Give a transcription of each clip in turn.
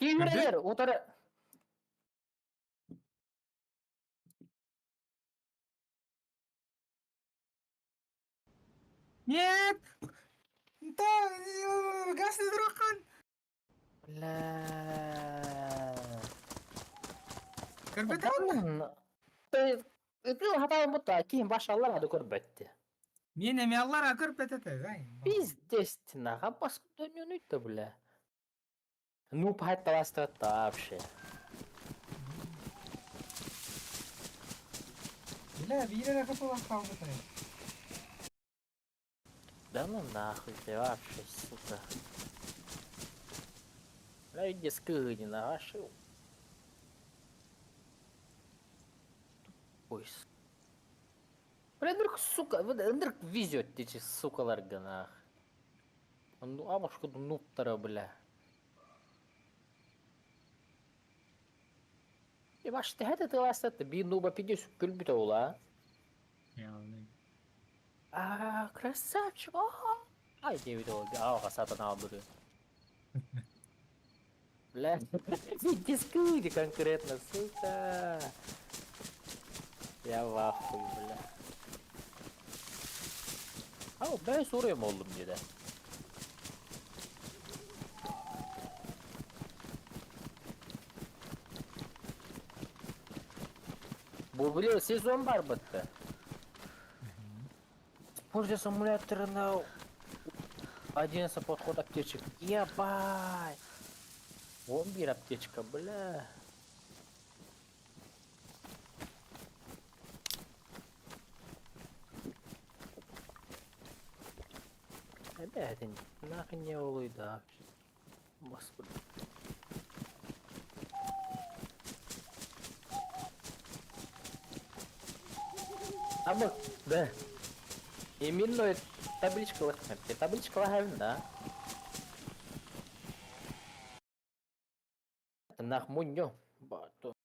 Киирэр утары. Нет! Да, газ дурахан! Бля. Көрбөтөҕүн? Ытыы хатаабыт киһим башаллар ады көрбөттү. Мен эми аллара көрбөт этэ. Пиздец, наха баскы бля. Ну, таластырат вообще. Бля, биир эрэ кытылах хаалбыта. Да ну нахуй ты вообще, сука. Бля, иди скыгни нашил. Тупой. Бля, вдруг, сука, вдруг везет эти сукаларга нах. Ну, абашку нуптара, бля. И ваш ты тыластат, би нуба пидес күлбүтэ ула. А, красавчик. Ай, Дэвид ол, аға сатана алды. Бля, дискуди конкретно, сука. Я в ахуе, бля. А, ben soruyorum oğlum dedi. Bu biliyor sezon var bitti. Пользуя симулятора на 11 подход аптечек. Ебать! Вон бир аптечка, бля. Опять нахуй не улый, да. Господи. А вот, да. Именной табличка лахнет. Табличка лагавин, да. Нахмуньо. Бату.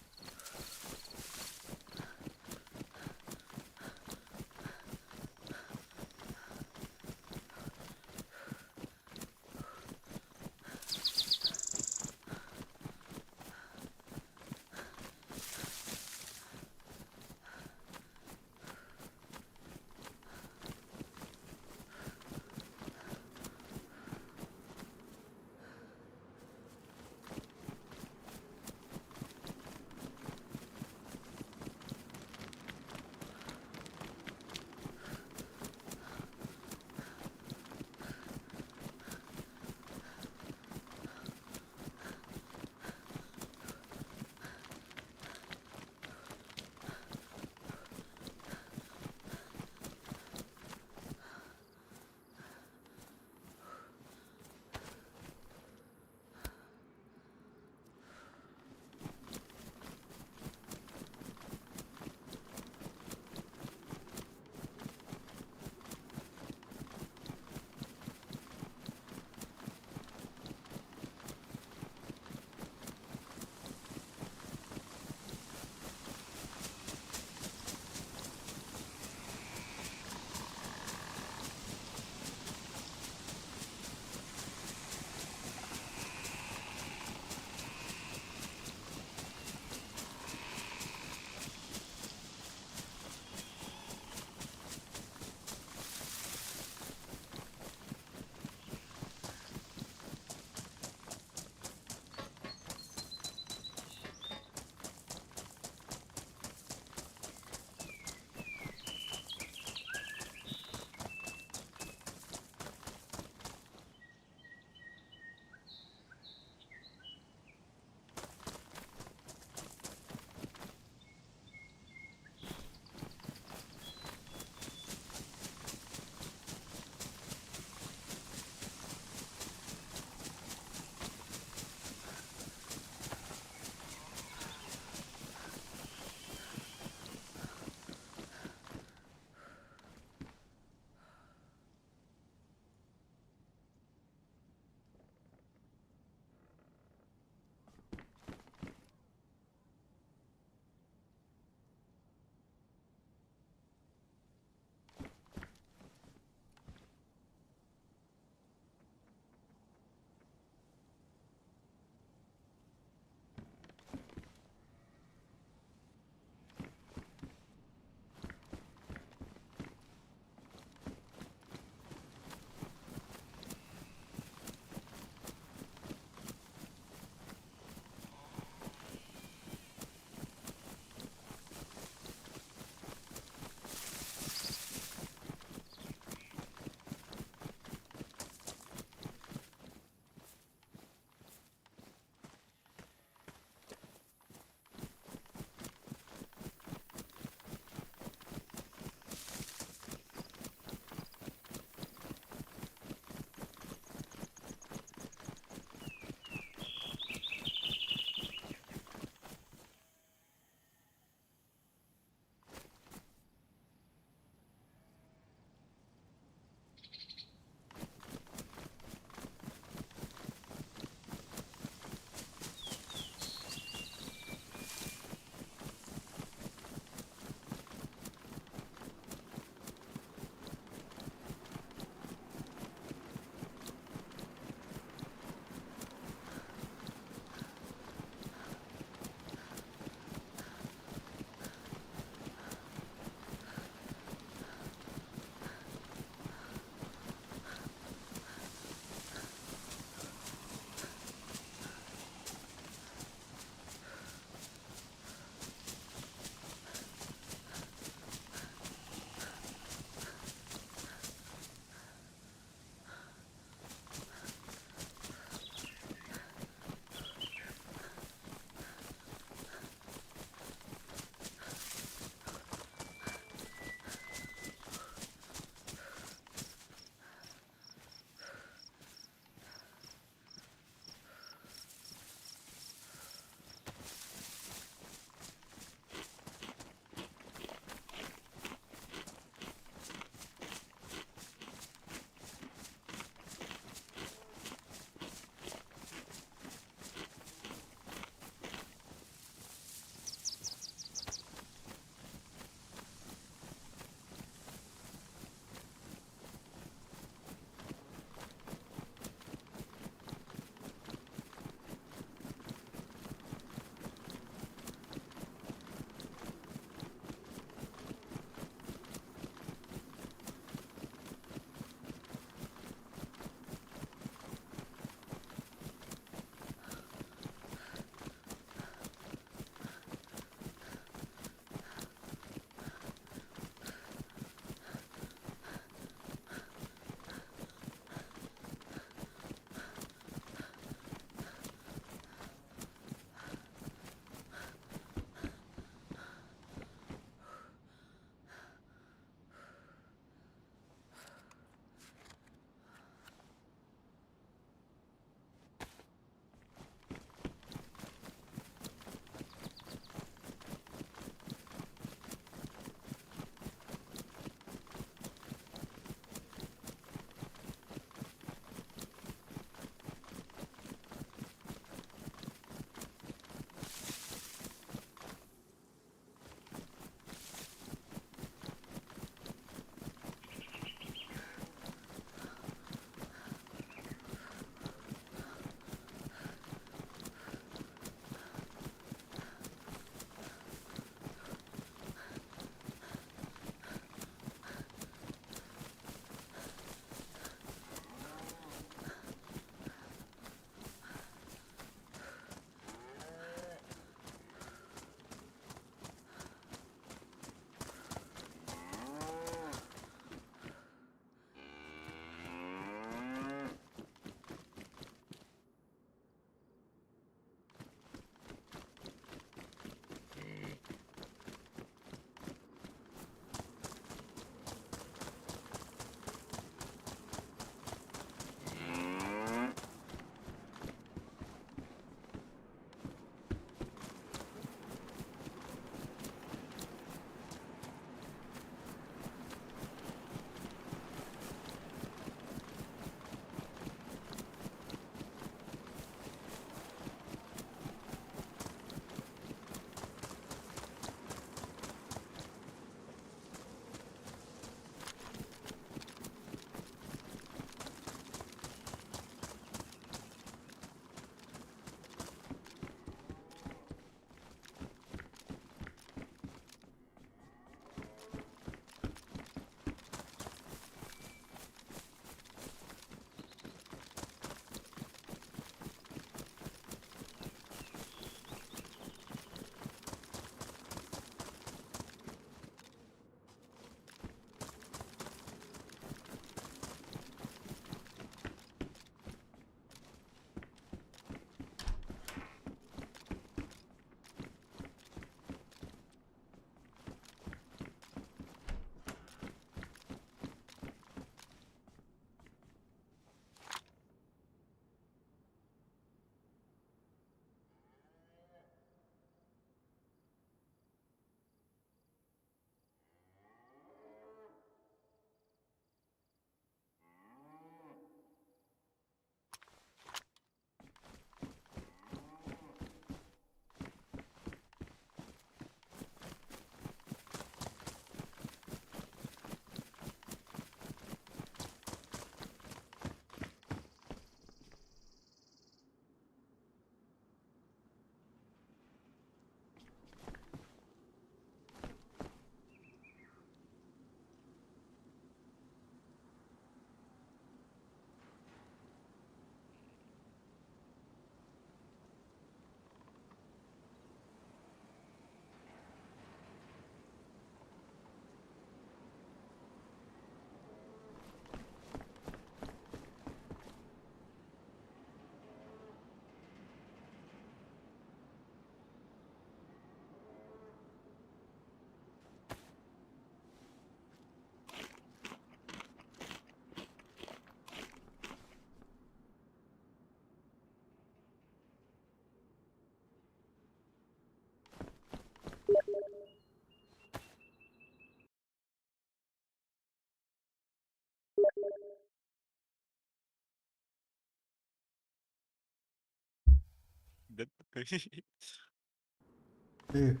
Дэн.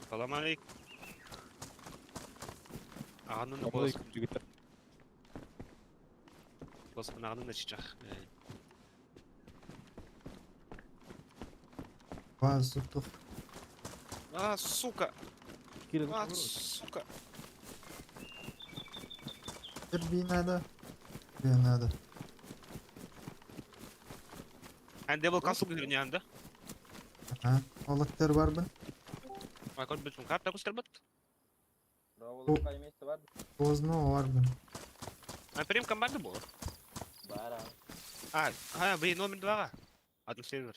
Салам алейкум. Аҕанын голос Господи, аҕанын аччах. Воздух. А, сука! А, сука! Терби надо. Тебе надо. Эн Devil Castle көрүнү анда. Ага. Олықтар бар бын. Макон бүтүн карта көстөрбөт. Поздно бар бын. А прям команда была. Бара. А, а, вы номер 2. Один сервер.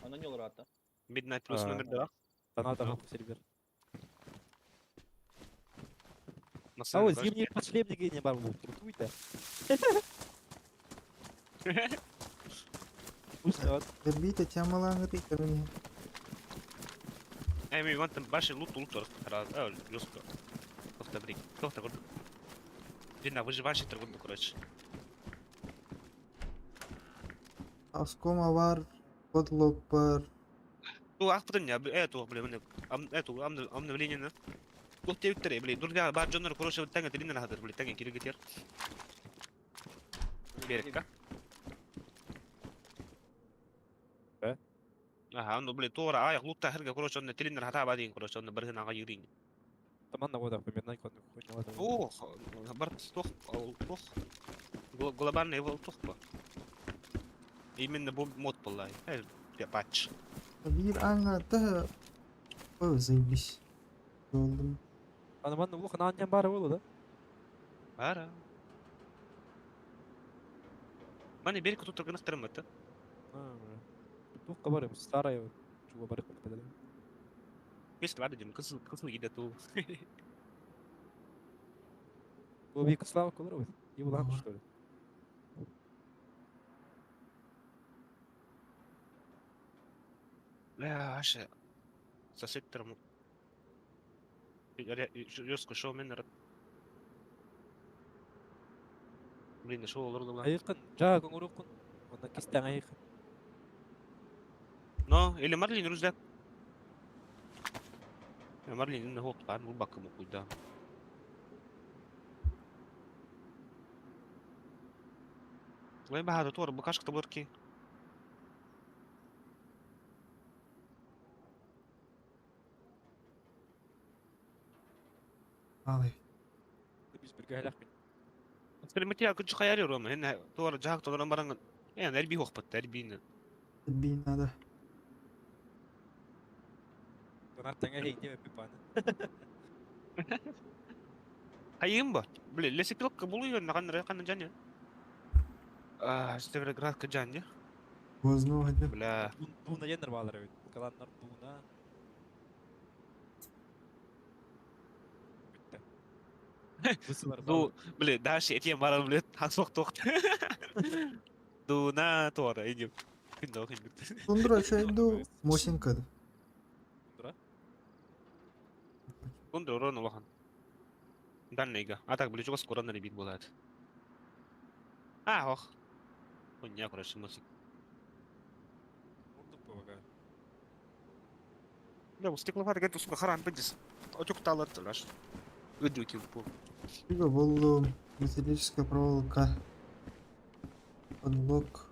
Она не урата. Midnight плюс номер 2. Донатов сервер. На А вот самом зимний подшлемник не бар был. Крутой-то. Пусть вот. Терби темалаңы дейді. Эми вантан баши лут лут раз, жестко. Тохта брик. Тохта курдук. Дина выживающий торгунду, короче. Аскома бар. Подлог бар. Ту ахпытын я, эту, блин, эту, обновление на. Тух тебиттер, блин, дурга бар жонор, короче, таңа тилинен хатыр, блин, таңа кире кетер. Берекка. Э? Ага, ну, блин, тура аяк лутта херге, короче, онна тилинен хата бадин, короче, онна бирхин ага юрин. Таман вода поминай кон хуйня. Ох, бар тух, тух. Глобальный его тух по. Именно бу мод была. Патч. Bir аңа да. О, заебись. Болдым. Аны манна улахан аанньан баара буолла да? Бара. Маны берик тут турган это. Туохха барым, старая чуга барык бадалым. Есть вада дим, кысыл кысыл еде ту. Бу би кыслава колор И улахан что ли? Бля, аша. Сосед терму. Жестко шоу мен Блин, шоу олар Айыкын, жаа көңүрүккун. Онда кистең айыкын. Но, или Марлин рюкзак. Марлин не хоп, пан бакымы куйда. Ой, багато тор, букашка таблетки. Алай. Биз бирге айлакпын. Материал күч хаяри рома, хен тор жак торан баранган. Э, нерби хохпат, нерби. Терби надо. Донаттаңа хейте пипаны. Хайым ба. Блин, лесопилка булу на кан кан жане. А, Североградка жане. Поздно хадя. Бля. Дуна денер баалар бит. Каланнар дуна. Бүтті. Бусылар Ду, блин, дальше этим баран, блин, хасок тохт. Дуна тора, иди. Күндө күндө. Тундра чайду. Мосинка. Тундра? Тундра урон улахан. Дальныйга. А так, блин, чего скоро на ребит бывает. А, ох. Хуйня, короче, мусик. Урдук бабага. Да, стекловат гету сука харан бендис. Отюк талар талаш. Ыдюки в пол. Фига болду. Металлическая проволока. Подлог.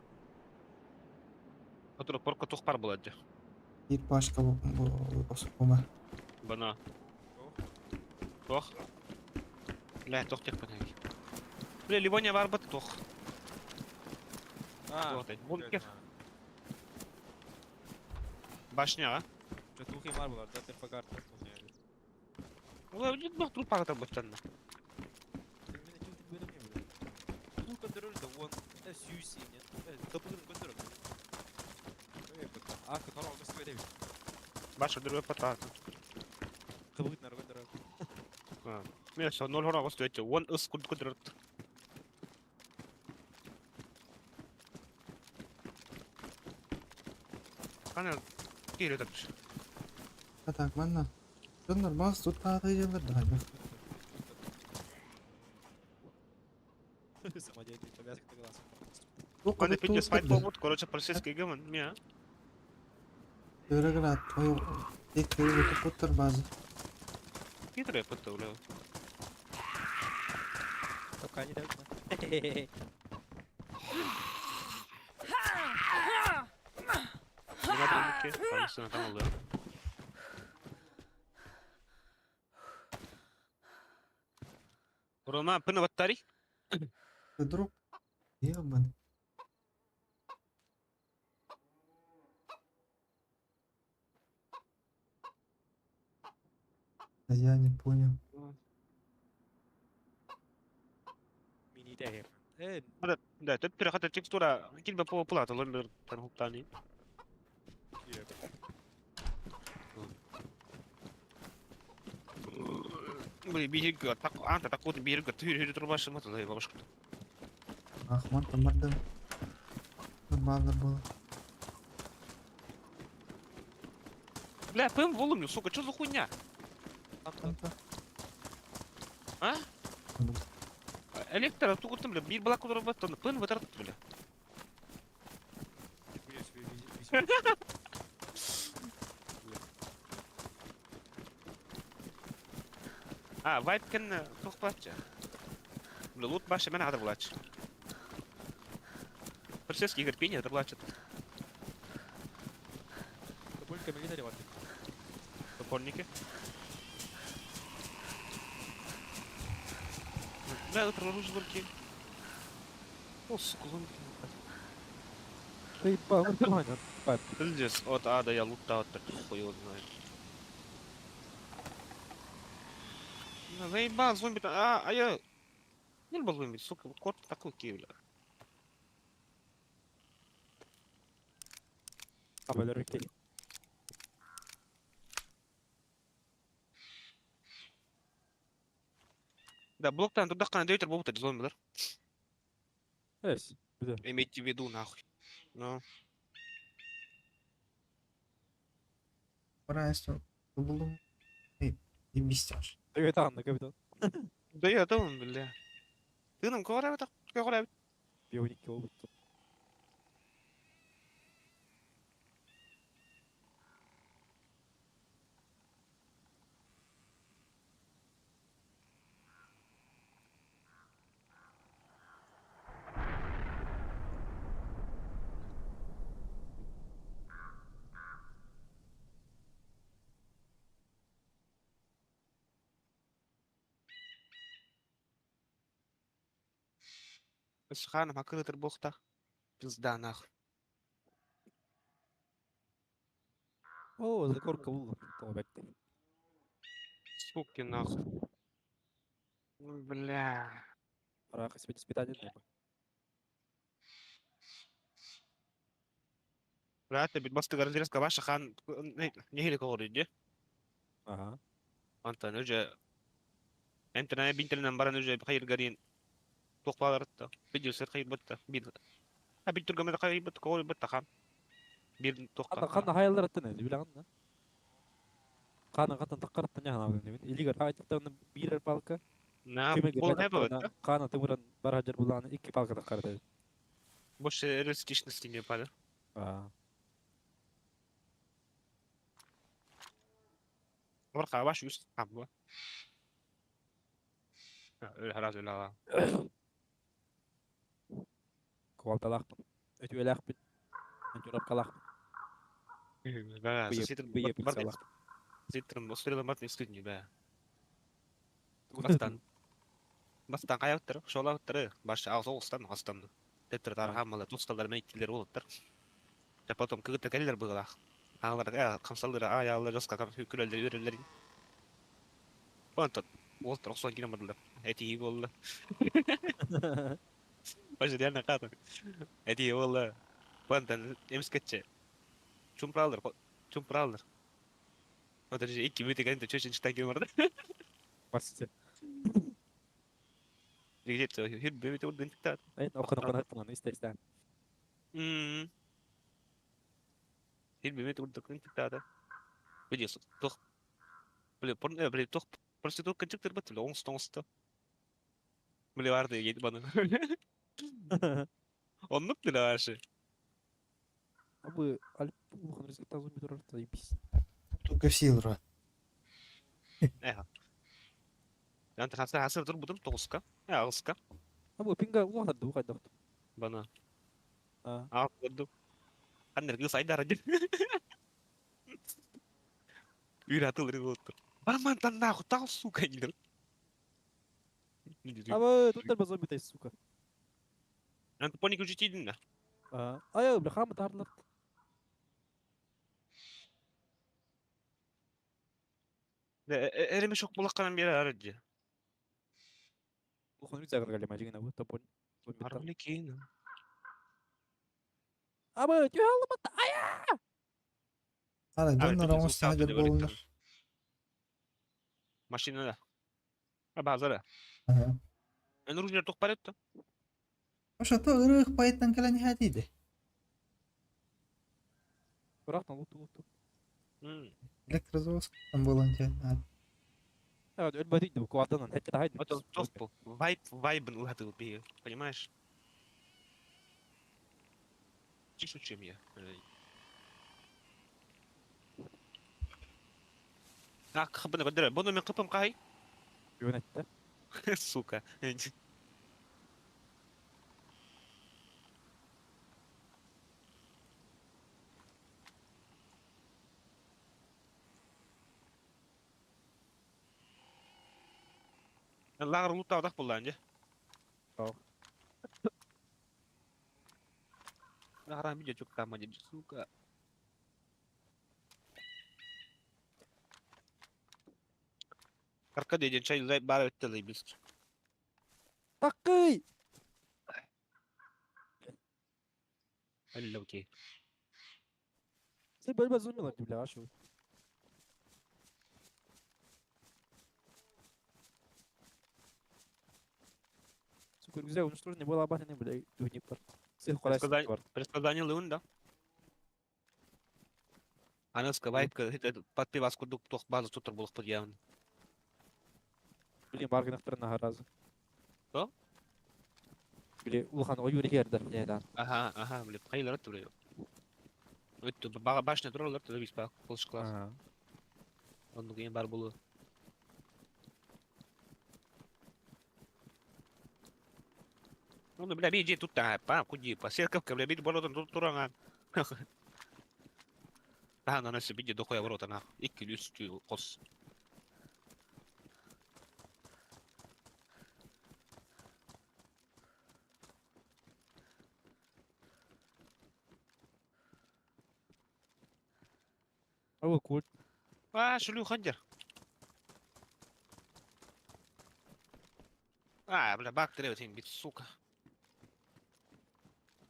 Который порка тухпар была де. Bir пачка оскома. Бана. Тох. Бля, тох тех панеки. Бля, Ливония варбат тох. А, Бункер. Башня, а? Тухи бар булар, да, терфагар. Ула, не труп пагата баттанна. Тул көндөрөр да он сүйсине. Тапыгын көндөрөр. А, которого көстү Баша дөрөп патата. Кыбыгын көндөрөр. Мен все ноль хорога стоит. Он ыс куд кудрат. Кана кире так. А так, манна. Донор бас тут тағы жылдар да. Самодеятельный повязка на глаз. Туох Аны ханнык пиздец файт туруктар буолбут, короче, полицейский гымын, мия. Өрө гынаат, ой, туппуттар база. Питер я бля. Только не так. Полицияны там алды. Рома, пына баттари? Дроп. Ебаный. А я не понял. Мини дэһэр. Да, тут переход текстура, килбе по плату, ломер там хуптани. Блин, бигер так, анта так вот бигер түйір хүрі турбашы маты, бабушка. Ах, ман там мардым. Нормально было. Бля, пым волумню, сука, что за хуйня? Там-то. А? Электро, тугутым, бля, бир балак кудурбат, пын вытарт, бля. А, вайп кен тух плача. Бля, лут башы мен адыр булач. Полицейский Игорь Пини, это плачет. Только милитари вот. Топорники. Бля, это оружие в руке. О, сука, лун. Ты по Пиздец, от А до я лутал, так хуй его знает. Ну, заебал, зомби там. А я... Не был зомби, сука, кот такой кей, бля. Да, блоктан туда кана дөйтер болуп зомбилер. Эс. Имейте в виду, нахуй. Ну, Правильно, булдум. И бестяж. Капитан, капитан. Да я там, бля. Ты нам говори, так, говори. Бионики болбут. Схана макырытыр бохта. Пизда нахуй. О, закорка булла. То бетти. Суки нахуй. Бля. Арах себе испытание. Бля, ты бит басты гарантирска ваша хан не говорит, Ага. Антон уже Энтернет бинтернен баран уже хайыр гарин. Туқпаларытта. Видео хайыр бітті. Бир. А бит тургамда хайыр бітті, кол бітті хан. Бир тоққа. Кана кана хаялар аттан билеген да. Кана катан таккараттан яна абын. Илигер айтыктан бирер палка. На, пол не было. Кана тымыран бар хажар буланы икки палка таккарат. Больше реалистичности не пали. А. Варха баш юс абы. Öyle öyle ha. Квалталахпын. Өтүөләхпин. Анчурапкалахпын. Да, Бые пиццалах. Ситрым, острелы мат не бә. Бастан. Бастан каяптыр, шолаптыр, баш агыз оғыстан астан. Тептер тархамалы, тусталар мейттилер болуптыр. Ja потом кыгыта келер быгылах. Аңлар, камсалдыр, аялар, жоска күлелер, үрелер. Онтон, олтыр оксон киле бардылар. Эти болду. Башы реально катын. Эти болду. Онтон эмискетче. Чумпралдыр, чумпралдыр. Вот же икки мүтө кенте чөчүн чыктан киле барды. Басты. Где-то хир бебете урдын тиктат. Ай, окын окын аттан исте исте. Хир бебете урдын тиктат. Видео тох. Блин, порно, блин, тох проститутка чыктыр бит, оңсты оңсты. Блин, барды ет баны. Оннук дылашы. Абы альп улахан ризыктаах зомби турар заебись. Тугасилра. Эха. Янта хасыр хасыр турбутум тоҕуска. Э аҕыска. Абы пинга улахан дуу хайдах. Бана. А. Аҕыс көрдүм. Ханна кыыс айдара дин. Үүр атылыр болуттур. Бармантан нахуй тал сука диир. Абы тут да зомби тай сука. Антопоник уже тиийдин да? А. Ай, бля, хам тарлар. Эреме шок булакканан бери ары дии. Улахан рюкзак галима жигина бу топон. Арлекин. Абы түһэ ая! Ара дьоннор оҥосто сылдьар буоллуннар. Машина да. Базара. Аха. Эн оружие туох бар этэ? Ошото ырыых байыттан кэлэн иһээтииди. Бырахтан луту луту. Электрозаводскан буолан дьэ. Өлбөтүй да куаданан хэтте тахайд. Это туох бу? Вайб вайбын уһатыл биһи, понимаешь? Тише, чем я. Так, хабына бадыра. Буну мен кыпым кай. Yönette. Сука. Лағыр луттаудақ бұл әнде. Ау. Лағыр видео чөк там один, сука. Аркадий ден чай лай бар өттелей біз. Такый! Алла окей. Сен бөлбө зомбилар бля, ашу. Сука, рюкзак уничтоженный был абатный, бля, дудник бар. Сен Предсказание- бар. Предсказание лун, да? Аныска вайпка, это под пивас курдук тох база тутар булых под явно. Блин, баргынахтар на разу. Что? Били, улахан ойур хердер, не да. Ага, ага, блин, хайлар тур. Өттү башня туралар тур бис ба класс. Ага. Онну кийин бар болу. Ну, бля, бей, тут та, па, куди, по серковка, бля, бей, боротан тут тураңа. Тахан анасы биде дохуя ворота нах. Икки үстү кос. Ау, культ. А, шүлүү ханжар. А, бля, бак требует, бит, сука.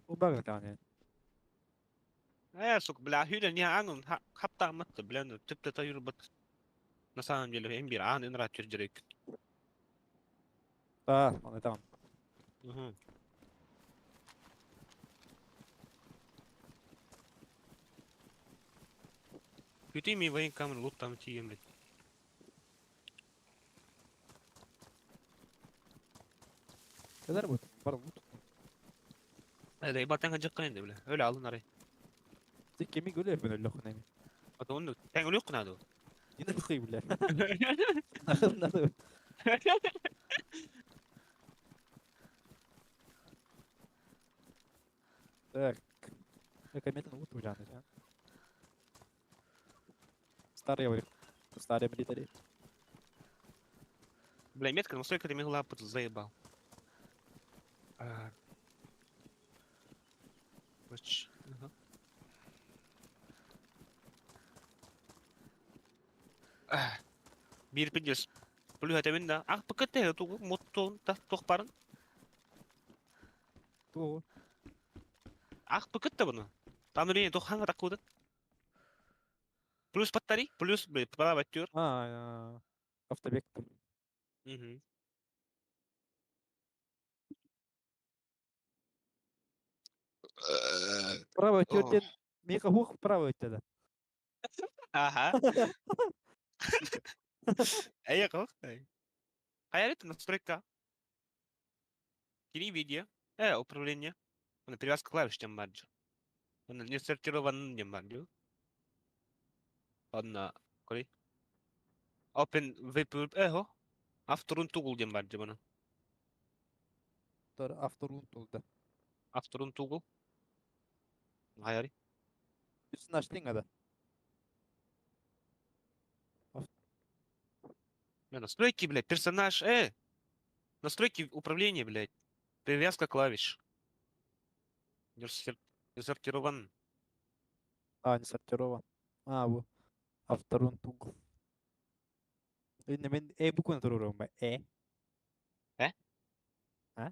Убага таны. Э, сука, бля, хюден не ангун, хапта мат, бля, ну, типте та юрбат. На самом деле, имбир, ан инра чирджерик. Да, он там. Угу. Күтеми военкамын луттам тием, блядь. Кадар бут, бар бут. Э, да, ибатан жаккан энди, бля. Өлө алын арай. Сен кеми гөлөр мен өлө хунами. Ата оны тең өлө кынады. Не нахуй, бля. Надо. Так. Комета лут бля, да. Старый говорит. Старый милитари. Бля, метка, ну столько ты мне лапы заебал. А. Воч. Ага. Биир пиндес. Плюс да. Ах, ПКТ, ту мотто та тох барын. Ту. Ах, ПКТ бұны. Там үрейін тох хаңа такуды. Плюс батарей, плюс, блин, пора баттер. А, автобек. Угу. Право тетен. Миха хух право тетен. Ага. Әйе, қылық. Қайыр настройка. Телевидение. Управление. Оны привязка клавиш диэн баар дьэ. Оны не сортированный диэн баар дуу. Онно көрүй. Open VPN эхо. Авторун тугул диэн баар дьэ бұны. Авторун тулда. Авторун тугул. Хайари. Üstünü açtın ada. Бля, настройки, блядь, персонаж, Настройки управления, блядь. Привязка клавиш. Не сортирован. А, не сортирован. А, bu. Авторун тугул. Инне мен э букваны туруруум ба. Э. Э? А?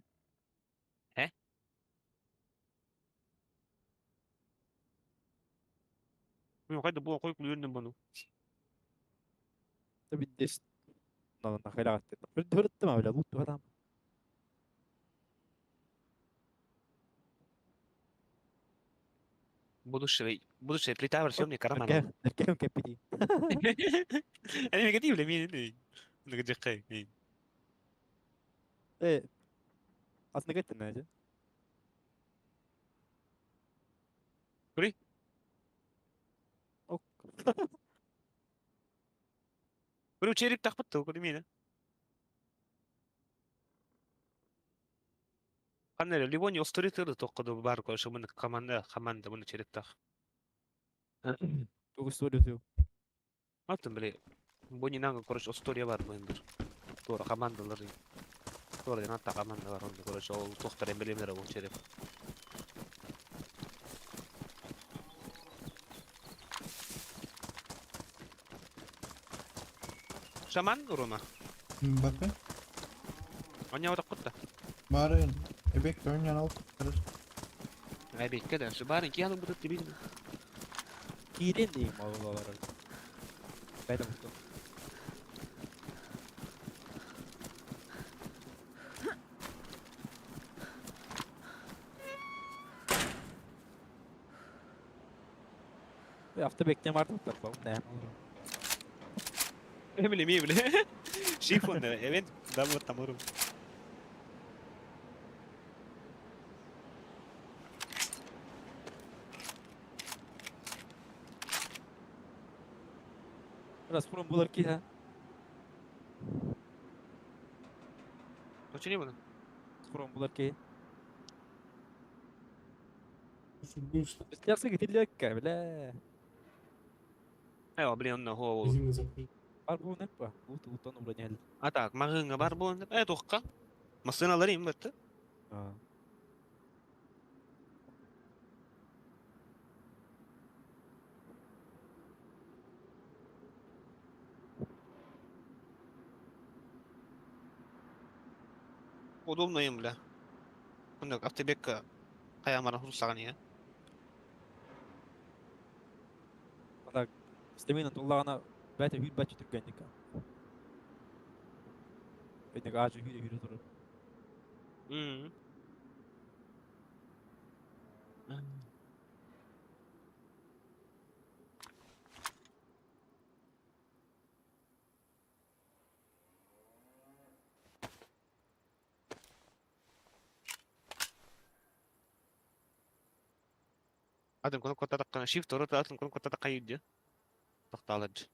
Э? Мен қайда була қойып үйрендім бұны. Биддес. На хайрат. Хүрттüm бля, лут адам. Будущее плита съемный карман. Эркем кеппити. Эми негатив мен. Негатив. Э. Aslında gittin nece? Кури? Ок. Кури череп тақпытты, кури мені. Қандай Ливония осторитырды тоққыды бар короче мына команда команда мына череп тақ. Тугу историю. Атын биле. Бонинанга короче история бар бу Тора командалар. Тора ден атта команда бар онда короче ол тоқтар эмблемалар ол череп. Шаман Рома. Bakın. Оня отақ құтта. Бары эбек көрүнген алып турар. Айбекке да, бары кияны бұдып дебейді. Киирен дейм алар. Кайда муту. Автобекте бар туттар Не. Эмили мибли. Шифон, event да вот там уру. Раз фурум булар ки ха. Точно бұны? Фурум булар ки. Быстро. Бистясы гитилек бля. Айва, блин, онна хо. Резина закрыта. Бар бу не па. Бу тутан убрать А так, мағыңа бар болын деп. Э, тоққа. Машиналар им бітті. А. Удобно им, бля. Онда автобекка қаямарын хұрсаған я. Так, стемина туллагана бәте хүл бәче түргәнник. Бәтне ачы хүле хүле турып. Мм. Адам кнопка тадаққан shift ұры атын кнопка тадаққа үйді. Тоқталады.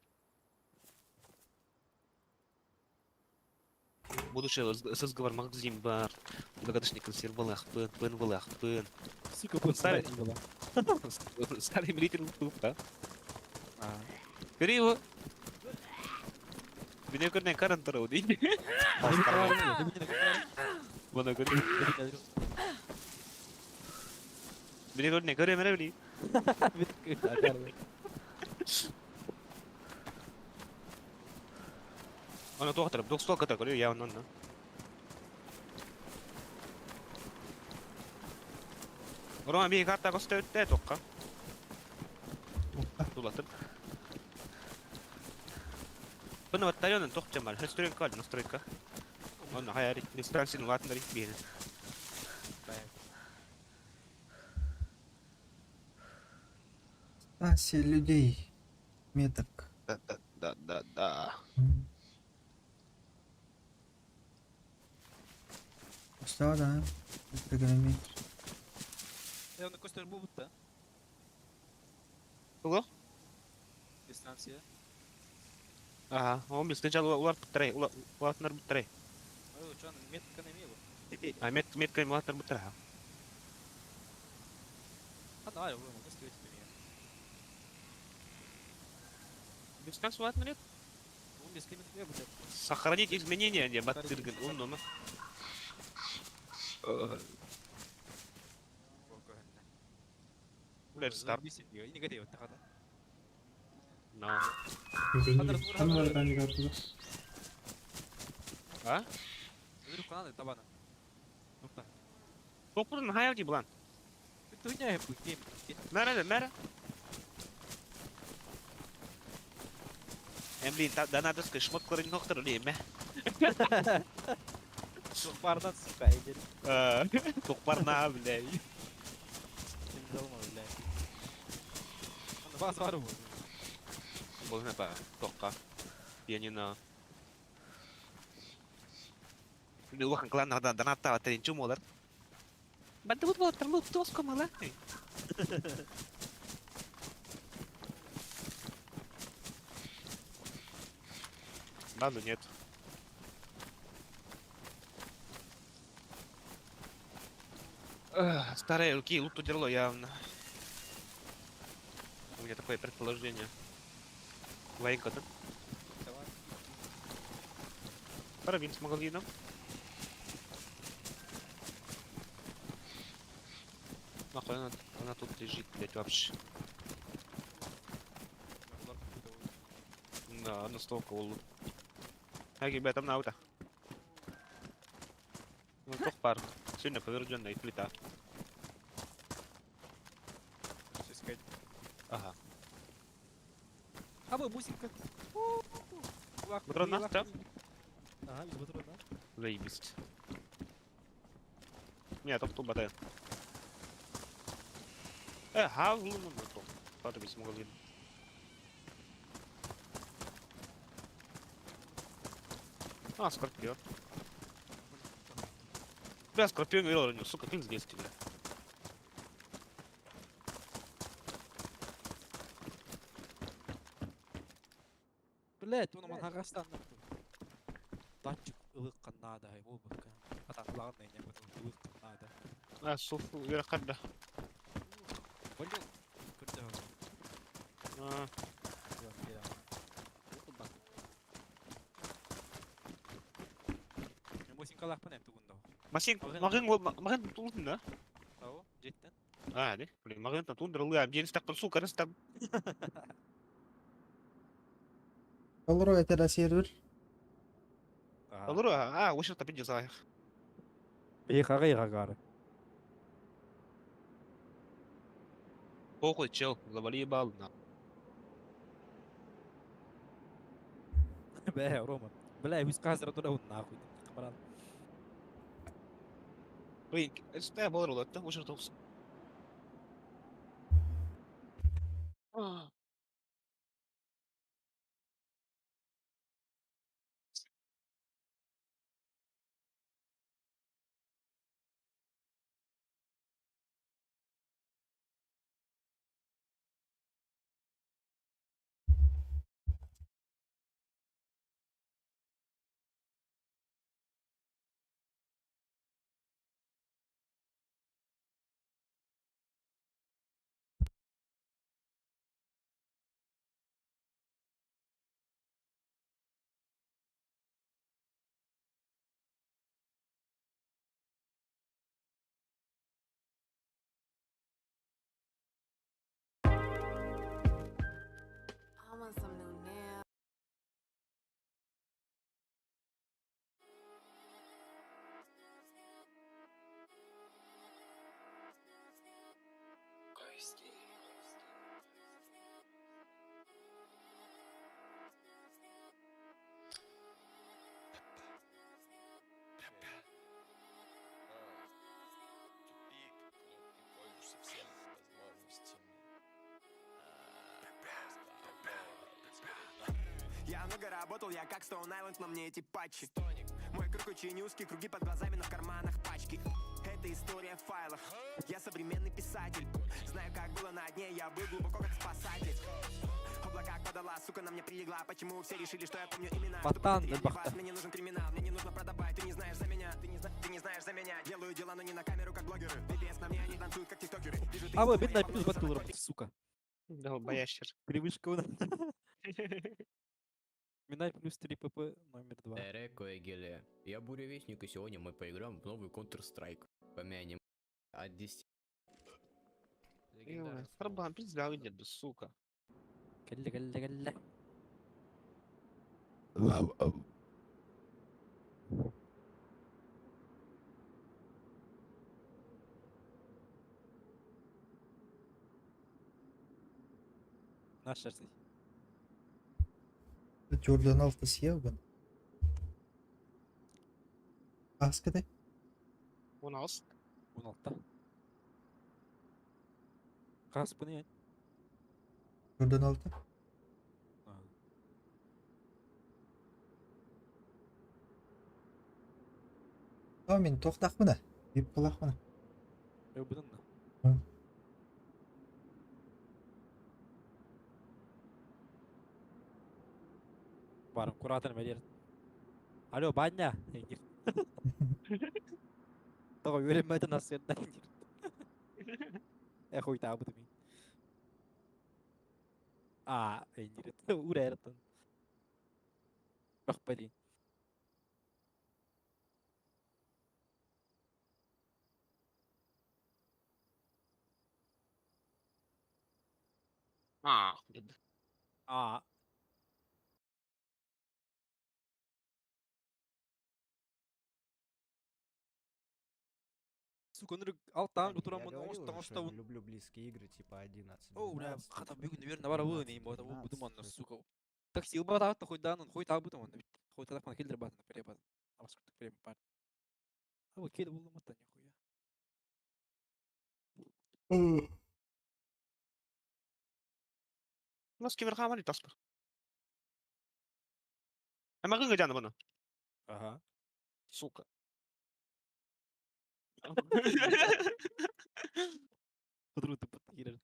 Будущее сызговор магазин бар. Загадочный консервалах, пын, пын, валах, пын. Сука, бу Старый. была. Старый милитер да? А. Бери его. Біне көрнен каран тарау дейді. Бұны көрнен. Біне көрнен көре мере білей. Аны тоқтырып, 90 ката көрі, я оннан. Рома bir карта көстө өттө тоққа. Тулатып. Бұны батальонын тоқ жамал. Настройка, настройка. Оны хаяри, дистанцияны ватындар бейін. Станция людей. Меток. Да, да, да, да, да. Что, да? Тригонометр. Э, оны көстөр бу бутта. Тугу? Дистанция. Ага, он без сначала улар буттарай, улатнар буттарай. Ой, чон метка на милу. А мет метка улатнар буттара. А, давай, вы могу сказать тебе. Дистанция улатнар нет? Он без климата не будет. Сохранить изменения, не баттыргын, он номер. Блядь, старт. Но. Ханна таньга оттуда. А? Топурун хаялги булан. Мәрі, мәрі. Блин, да надо сказать, шмоткалары не доктор или мә. Сухпардан, сука, иди. Токпарна, бля. Бас бар бу. Бұл не па, тоққа. Пианино. Улахан клан донаттава тренчу молар. Бандыбыт болар, тарлы тоско мала. Надо, нет. Эх, старые руки лут удерло явно. У меня такое предположение. Военка, да? Давай. Карабин с магазином. Нахуй она тут лежит, блядь, вообще. Да, настолько ол. Аги, бля, там на ауто. Ну, пар. Сильно поврежденная плита. Ага. А вы бусинка. Патрон да? Ага, без патрона. Заебись. Не, топ тут батарея. Э, ну, ну, то. Ладно, без магазина. А, Скорпион. Бля, Скорпион говорил, сука, ты здесь тебе. Блять, он манагастан. Датчик ылык надо, ол бутка. А там главное не будет ылык надо. А, суф, верхарда. Блин, курда. А, Масин, мағын ол, мағын тулдun да? Ау, жеттен. А, не? Блин, мағын там тундыр, ам ден стак сука, раз там. Олору этера сервер. Алыру, а, ошыр тапин жазайық. Бейхага игагары. Похуй, чел, завали ебал, на. Бля, Рома. Бля, үз қазір тура нахуй. Брат. Блин, это болар болады да, ошыр тоқсын. I want some new nails. Тупик, ну, ты пользуешься всеми возможностями. Я много работал, я как Stone Island, но мне эти патчи. Мой круг очень узкий, круги под глазами, но в карманах пачки. Это Это история в файлах. Я современный писатель. Знаю, как было на дне, я был глубоко как спасатель. В облаках подала, сука, на мне прилегла. Почему все решили, что я помню имена? Чтобы Батан, я не бахта. вас, Мне не нужен криминал, мне не нужно продавать. Ты не знаешь за меня, ты не знаешь за меня. Делаю дела, но не на камеру, как блогеры. Пипец на мне, они танцуют, как тиктокеры. Вижу, ты А вы, из дома, бедный я плюс помню, батл за работает, сука. Долбоящер. Привычка у нас. Минай плюс 3 ПП номер 2. Эреко Эгеле. Я Буревестник, и сегодня мы поиграем в новый Counter-Strike. Помянем от 10. Ё, Карбан, пизда, где сука. Кэллэ, кэллэ, кэллэ. Наш шерсть. Jordan 6 съел Аскадай. У нас. 16. Хас бұны Jordan 6. Tamam мен тоқтақпын а. Деп қалақпын. Бұның да. Hı. Барым куратор мәдер. Алло, баня. Тоға өлемәді насырдан. Э, хуй табыды мин. А, үрәртін. Бақ блин. А, блин. А. Сука, ну алтан Я гутурам говорил он уже, оста что я оста не люблю близкие игры типа 11, О, бля, 12, хата бүгүн наверное бара 12, буын им бата 13, будуман всё. сука. Такси бата та хоть дан хоть та бутуман. Хоть та килдер бата перебат. Абас куртук перебат бар. А вот кел булдum та нихуя. У нас киберхамали таспар. А могу гадяна бұны? Ага. Сука. Кудуру тупут кирер.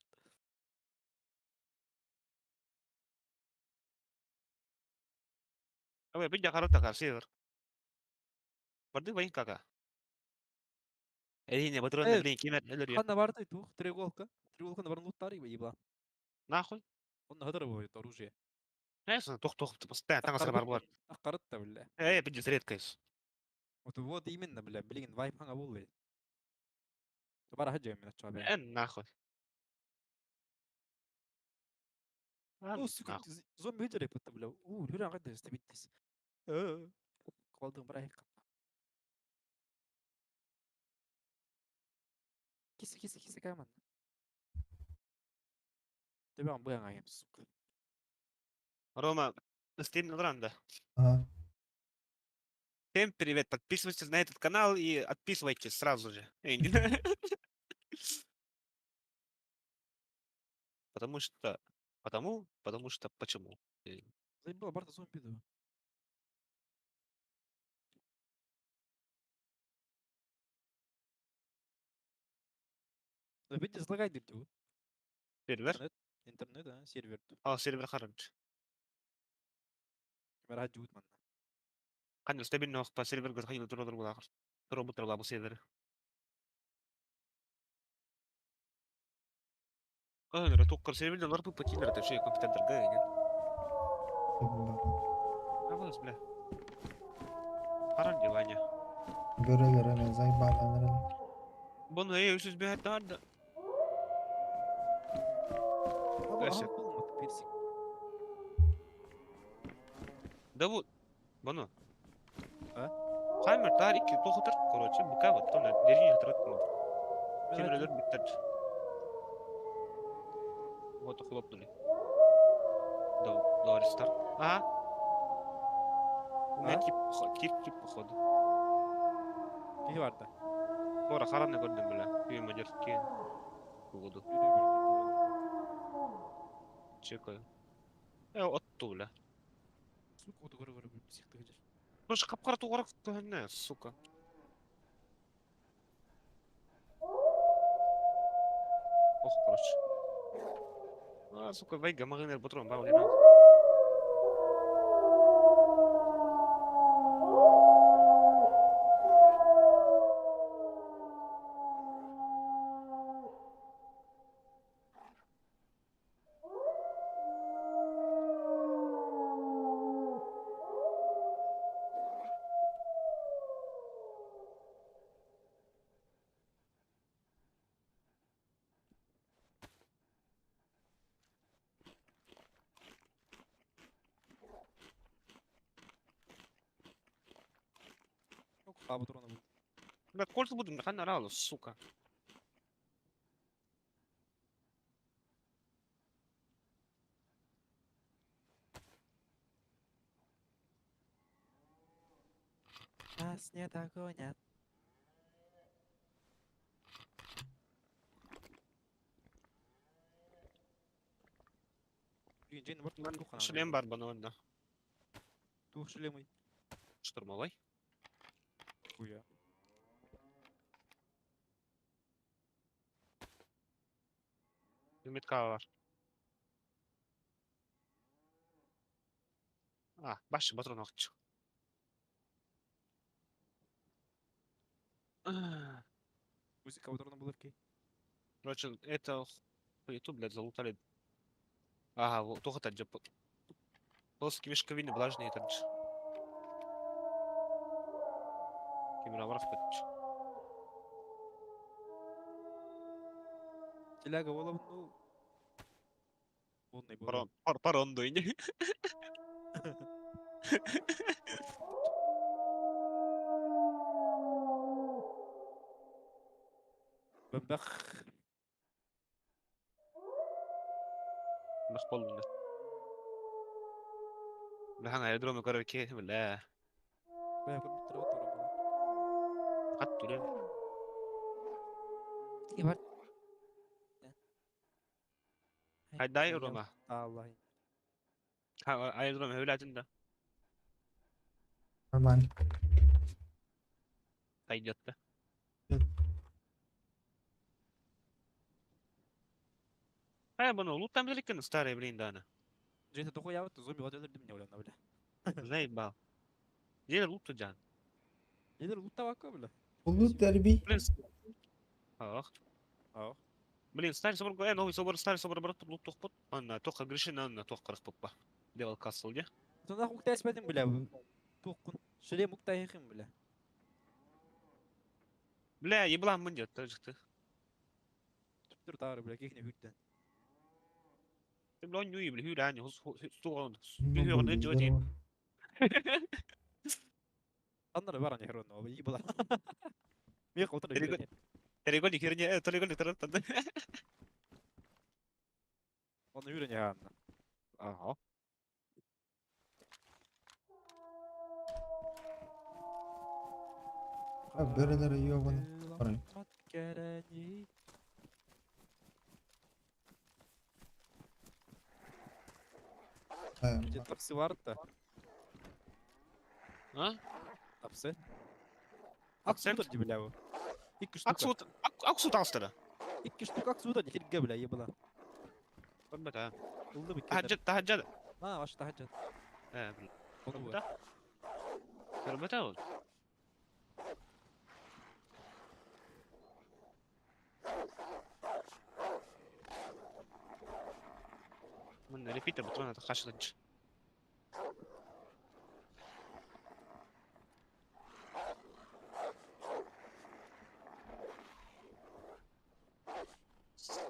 Ой, бить жақары така, север. Барды вайн кака. Әрине, батырын Э, блин, кемер, өлер Ханна барды тух треуголка. Треуголка на барын луттары ебла. Нахуй. Он хадыр будет оружие. Әсін, тоқ тоқ, постоянно таңасыр бар болар. Аккарат та бля. Э, бить редкость. Вот вот именно бля, блин, вайп ханга булды. Бара хаджа мен ача бля. Эн, нахуй. Ну, сука, зомби видели это, бля. У, Юрий Ангадес, ты видишь. Колдун брайк. Киса, киса, киса, каман. Ты бам, бля, сука. Рома, стрим на Ранда. Ага. Всем привет, подписывайтесь на этот канал и отписывайтесь сразу же. Эй, не- Потому что... Потому? Потому что почему? Заебал, барда зомби, да. Но видите, злагай диртю. Сервер? Интернет, а, сервер. А, сервер харымч. Мара жуут манна. Қандай стабильный уақытта сервер хайыл туралар була. Тура була бу сервер. Кайныр тоққыр серверде лар бу патилер это шей компьютер га не. Авыз бля. Харам диваня. Görелер hemen zayballanır. Бұны ей өсіз бе да. Аба, Здрасте. болмады, персик. Да вот. Бұны. А? Хаймер тар икки тоқытыр, короче, бука вот тон дерин хатырат. Темірлер биттер. Вот хлопнули. Да, да, рестарт. Ага. У меня А? тип, тип, тип, походу. Кихи барда. Тора хараны көрдім, бля. Күйем одерт кейін. Буду. Чекаю. Э, отту, бля. Сука, вот көрө көрө психты жер. Слушай, қап-қара туғырақ көһіне, сука. Ох, короче. А, сука, вайга магынер патрон, бау, лемел. Хаба патрона был. Бля, кольца буду, нахана рало, сука. Нас не догонят. Блин, Джейн, вот туха Шлем бар баны онда. Тух шлемый. Штурмовой. Хуя. Метка бар. А, башы патрон акчы. Музыка патрона была в Короче, это хуету, блядь, залутали. Ага, вот, только так, где Плоские мешковины влажные, это ж. Кемеровар в Теляга волов, ну... Онный был. Парон, пар, парон дуйни. Бэбэх. Махполна. Бля, аэродроме, короче, бля. Бля, компьютер вот было. Хатту, Ебать. Хайдай Рома. Аллах. Аэродром хөвләтин да. Нормально. Пойдет да. А, бұны луттан білген старый, блин, даны. Джейн, это хуя, вот зомби вот это для меня, бля, бля. Заебал. Где лут жан? Недер луттавака, бля. Лут дерби. Блин. Ах. Ах. Блин, старый собор, новый собор, старый собор, брат, лут тохпот. Анна, тоха гришин, анна, тох қарық поппа. Девал Касл, де? Сонда хук тәспәдем, бля. Туққын. Шлем уктайхым, бля. Бля, еблан мын дед, тажықты. Түптүр тары, бля, кехне хүрден. Ты, бля, нюи, бля, хүрәне, суған, Ну, хүрәне, здорово. Аннары бар ане херон, ебала. Мех отыры. Треугольник херня, треугольник тарап Оны үйрене анна. Ага. А, бөрелер ёбаный. Барай. Где тапсы варта? А? Тапсы? Акцент? Аксу бля. Икки штука. Аксу, аксу тастыры. Икки штука аксу да нихерге, бля, ебала. Көрмөт, а. Ылды бит. Тахаджат, тахаджат. А, ваш тахаджат. Э, блин. Оны Көрмөт, Көрмөт, ол. Мын репитер бутон это хашылынч.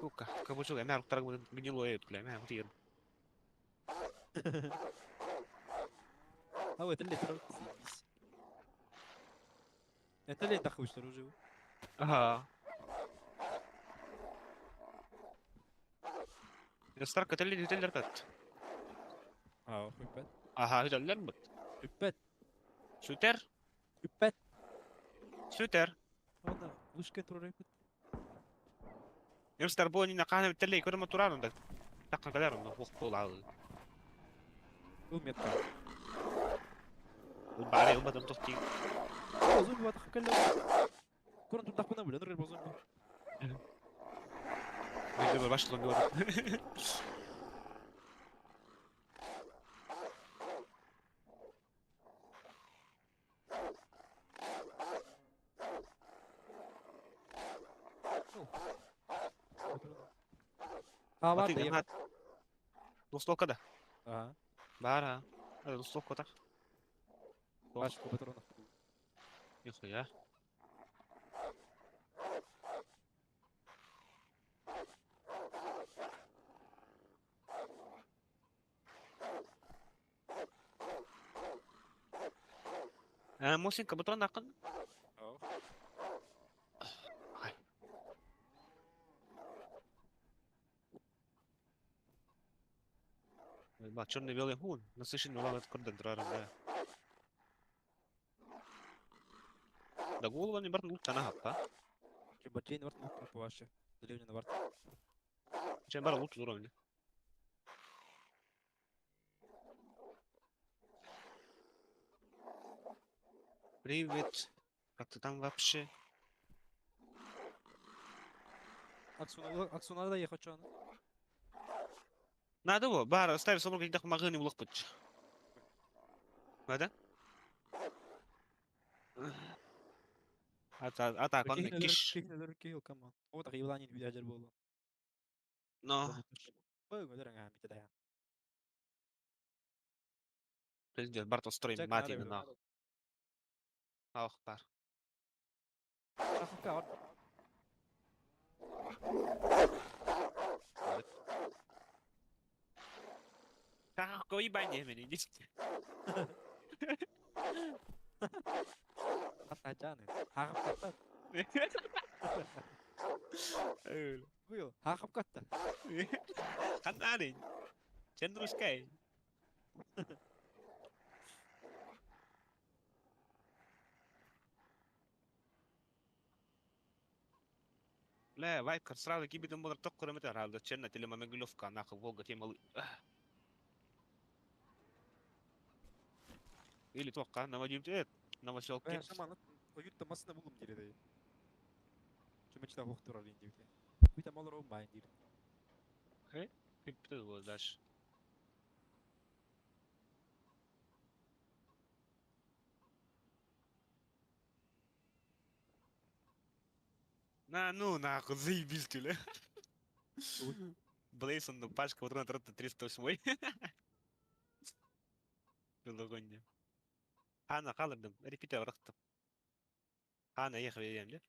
Сука, кабучуга, мә руктар гнилое, бля, мә утыр. А вот это летро. Это лето хуй уже. Ага. Старка телли теллер кат. А, хуйпет. Ага, теллер бут. Хуйпет. Шутер? Хуйпет. Шутер. Ладно, вышка туррепет. Юмстар бу нина кана телли көрмө турар онда. Такка калар онда хук бол ал. Был метка. Бары убадым тохти. Зомби ватах калла. Көрін турдах бына бля, нұргел зомби. Видимо, ваш ломер. А, ладно, я... Двустволка, да? Ага. Бара. Это двустволка так. Пачку патронов. Нихуя. А, Мосинка, патрон нахуй. Ба, черно-белый гун. Насыщенный лавет кордон да. Да голову не барну лучше на хапа. Чебачейн варт лук по ваше. Деревня на варт. Чем бар лучше уровня. Привет. Как ты там вообще? Аксуна да ехать что Надо его, бар, ставь собор, когда магазин улах путь. Надо? А так, он киш. О, так Ивланин видео было. Но. Пиздец, Барто строй, мать на. Ах, бар. Так, ебание меня, идите. Ханарин. Чендрушкай. Ла, вайкер сразу кибитом был только кроме того, черна телемамеглевка, нахуй, Волга, тем Или тоққа, наводим новоселки. Ойутта масына булум дире. Чумачта хохтур алин дибите. Куйта малор онбайн дир. Хе? Пипты было дальше. На, ну нахуй, заебись ты, ля. Блейсон, ну пачка, вот на 308. Было Ана қалырдым, репетер ырықтым. Ана ехав едем,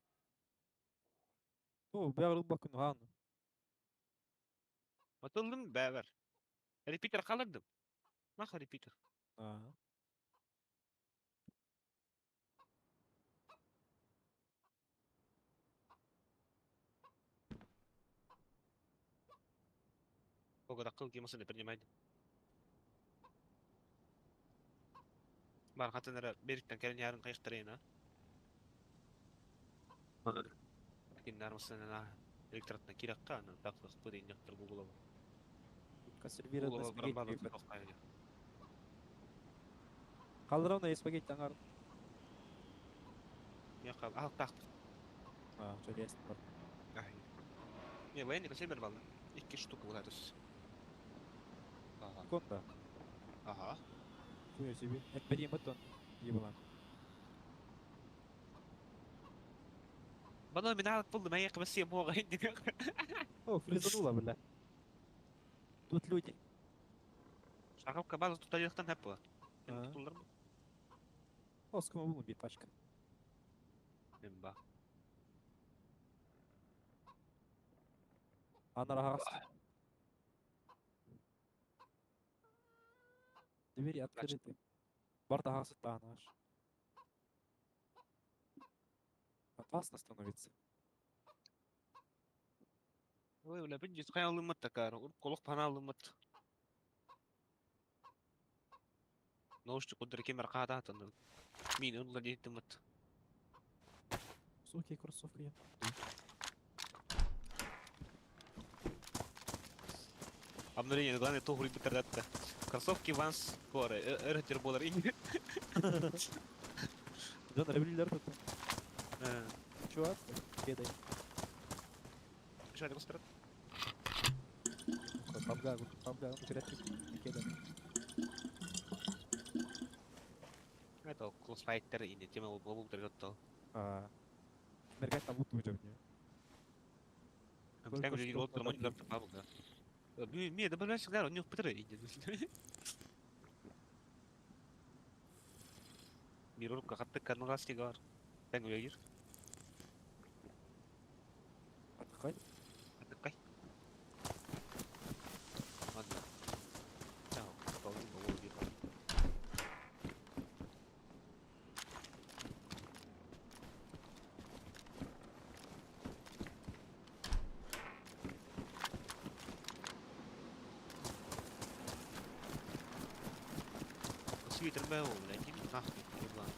О, бәрі бакын аны. Отылдым бәрі. Репетер қалырдым. Нахуй репетер. Ага. Погода қыл машины принимать. Бар хатынара бериктен кэлин ярын кайыктырайын а. Киннар масына электратна киракка аны тақлық пырын яктыр гуглова. Консервированный Гуглова спагетти. баран Қалдыравна спагетти аңар. Я қал, ал тақ. А, чудесно. Не, военный консервер балды. Икки штука була түс. Ага. Конда. Ага. Хуя себе. Это батон. Ебалан. Бана мен алып булдым, аяқ басы моға инде. О, фризанула, бля. Тут люди. Шақапка база тут аяқтан хәп була. А. Тулар ма? О, скома булым бир пачка. Мен ба. Анара ағасы. Двери открыты. Барта ағасы наш. Опасно становится. Ой, бля, бин жит қая такар. Колық пана алымат. Наушник кудыр кемер қада атаны. Мин онла дейтімат. Суки, кроссовки. я. Обновление, главное, то хуй битардатта. Кроссовки Vans Core, эртер болар ин. Жан ревелилер тут. Чувак, кедай. Шады костырат. Пабга, пабга, кэлэн. Это клоссфайттер и тема был трёт. Мерген там уту жабни. Там люди вот там они там пабга. Ми да всегда у них петры иди. Мирурка хатты каналас тигар. Тәң үлегер. Атыкай. Атыкай. Ладно. Чао, потом был Свитер был, блядь, иди нахуй, еблан.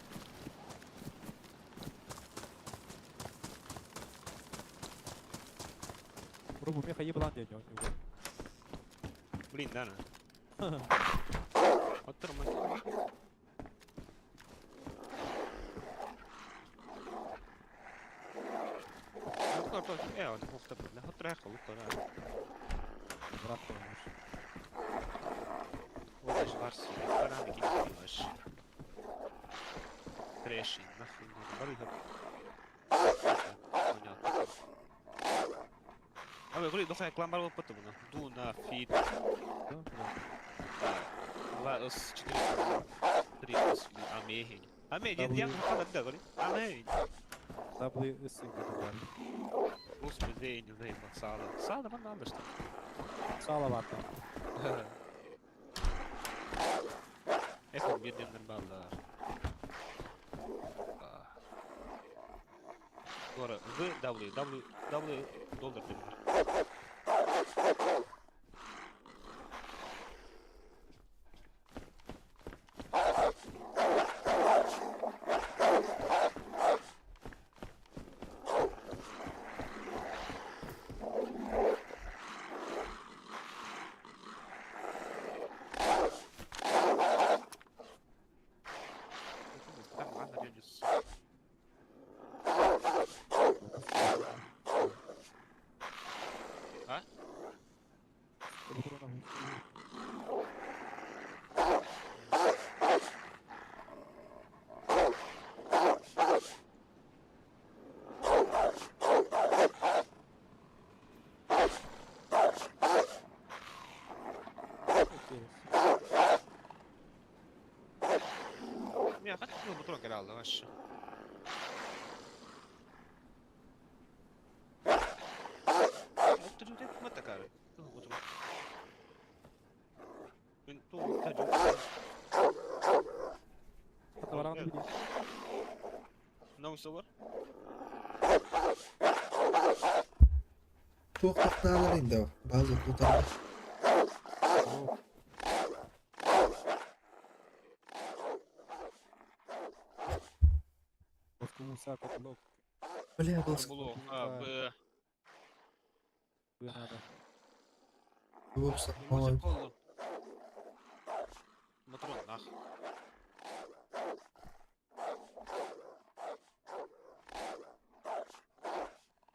Пробу меха еблан дядя. Блин, да, на. Оттормай. Брат olmuş. Трэши, нахуй, надо, Понятно. А вы говорите, дохай клан барбал потом, Дуна, фит. Ла, с 4, 3, с, амехень. Амехень, я не да, говори. Амехень. W S Господи, день, день, сала. Сала, man надо что. Сала варта. Ecco, viene nel Ora, V, W, W, W, доллар demir. А? Я хотел бы трогать, вообще. No сылар. Туох тахтаалар инде база тутар. Бля, был Було. А, Б. Б надо. Вопса. Матрон, нах.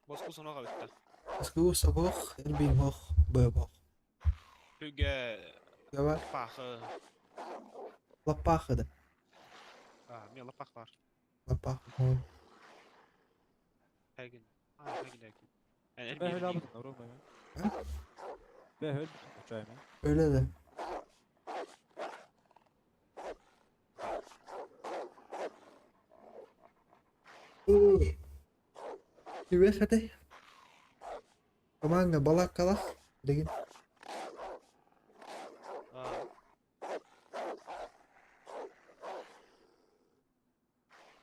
Баскусын аға бітті. Баскуса бох, эрбин бох, б бох. Бүге Гавар. Пахы. Лапахы да. А, мен лапах бар. Лапах. Әгін. А, әгін, әгін. Бәһөл абыдын, Рома. Бәһөл, чайма. Öyle de. Үбэхэтэ. Команда балаккалах деген.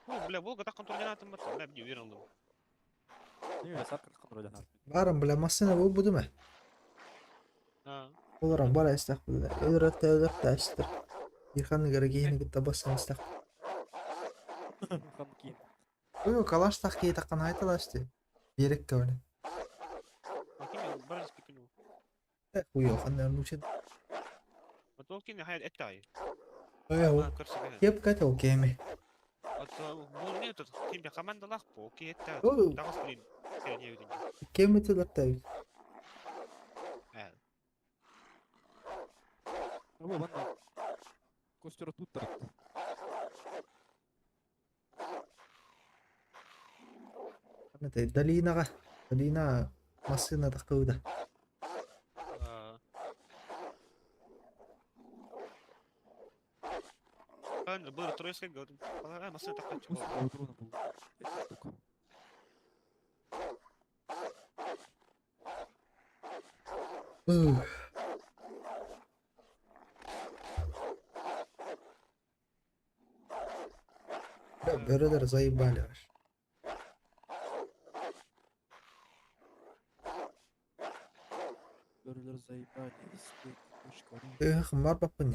О, бля, Волга так контроль бат, бля, не уверен. Не, саркыр контроль Барым бля машина бу буду А. Оларам бара истах бля. Өлөрөттө өлөртө астыр. Ирханы гарагейни гытта бассан истах. Хан кин. Ой, калаштах кей таккан айталашты. Берек кабы. Аким барыс пикну. Хуё, ханна нучет. Отолкин хайд эттай. Ой, кеп кател кеме. Ото ким командалах по ки этта. Ой. Тагыс блин. Кене өдүн. Кеме төлөртөбүт. Ә. Бу манна костер туттарат. Это долинаға. Долина массыына тахтыбыта. Правильно, было тройская, говорит, а, машина так Пусть у дрона был. Эта штука. Ух. Бля, бөрөлөр заебали аж. Бөрөлөр заебали. Истек. Точка. Эх, бар баппын.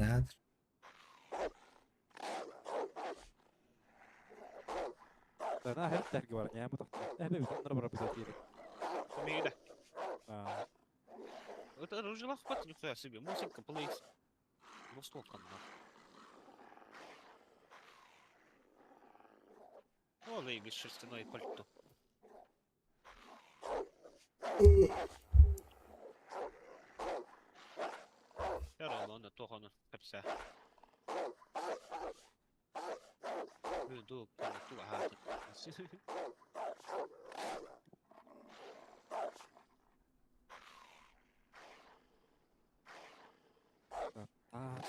Да, на хэр тәрге бар. Не, бу тахта. Э, бе, бит бар бит тире. Мида. А, Это оружие хватит нихуя себе. Мусинка, плейс. Ну столько нахуй. О, заебись, шерстяное пальто. Яраланы, тоғаны, кәпсә. Ду, ту, ага. А,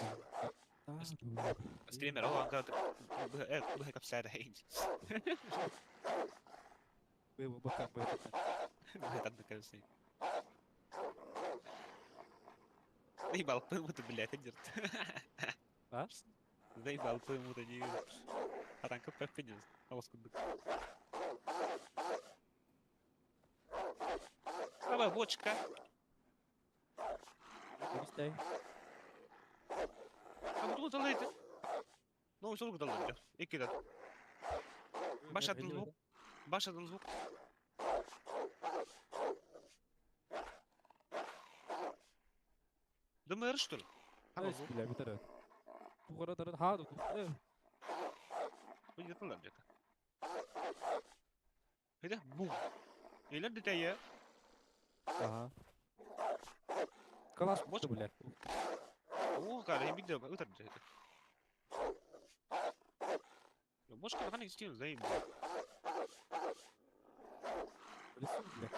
Стример, о, ага, б, кәпсә дә. Бе, бу бака, бе. Б, там кәпсә. Заебал, пойму ты, блядь, одерт. А? Заебал, пойму ты, не. А там КП пиздец. А вот. Давай, бочка. Истей. А вот тут залейте. Ну, все далды. Икки Башатын звук. Башатын звук. ДМР, что ли? А, звук. Бля, битер. Тугара дарын ха, ду. Вы не туда где-то. Это бум. Или дитя. Ага. Калаш, Вот. бля. О, когда я видел, это где-то. Бочка на стил, заебал. В лесу, бля.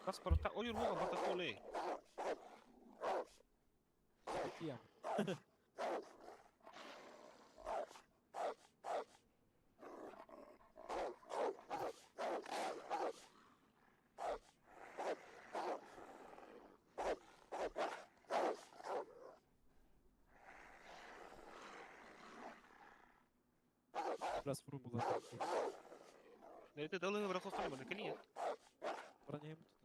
Паспорта, ой, рога, протоколы. Тем. Раз в рубу. Это дали в раху на клиент. Броня ему туда.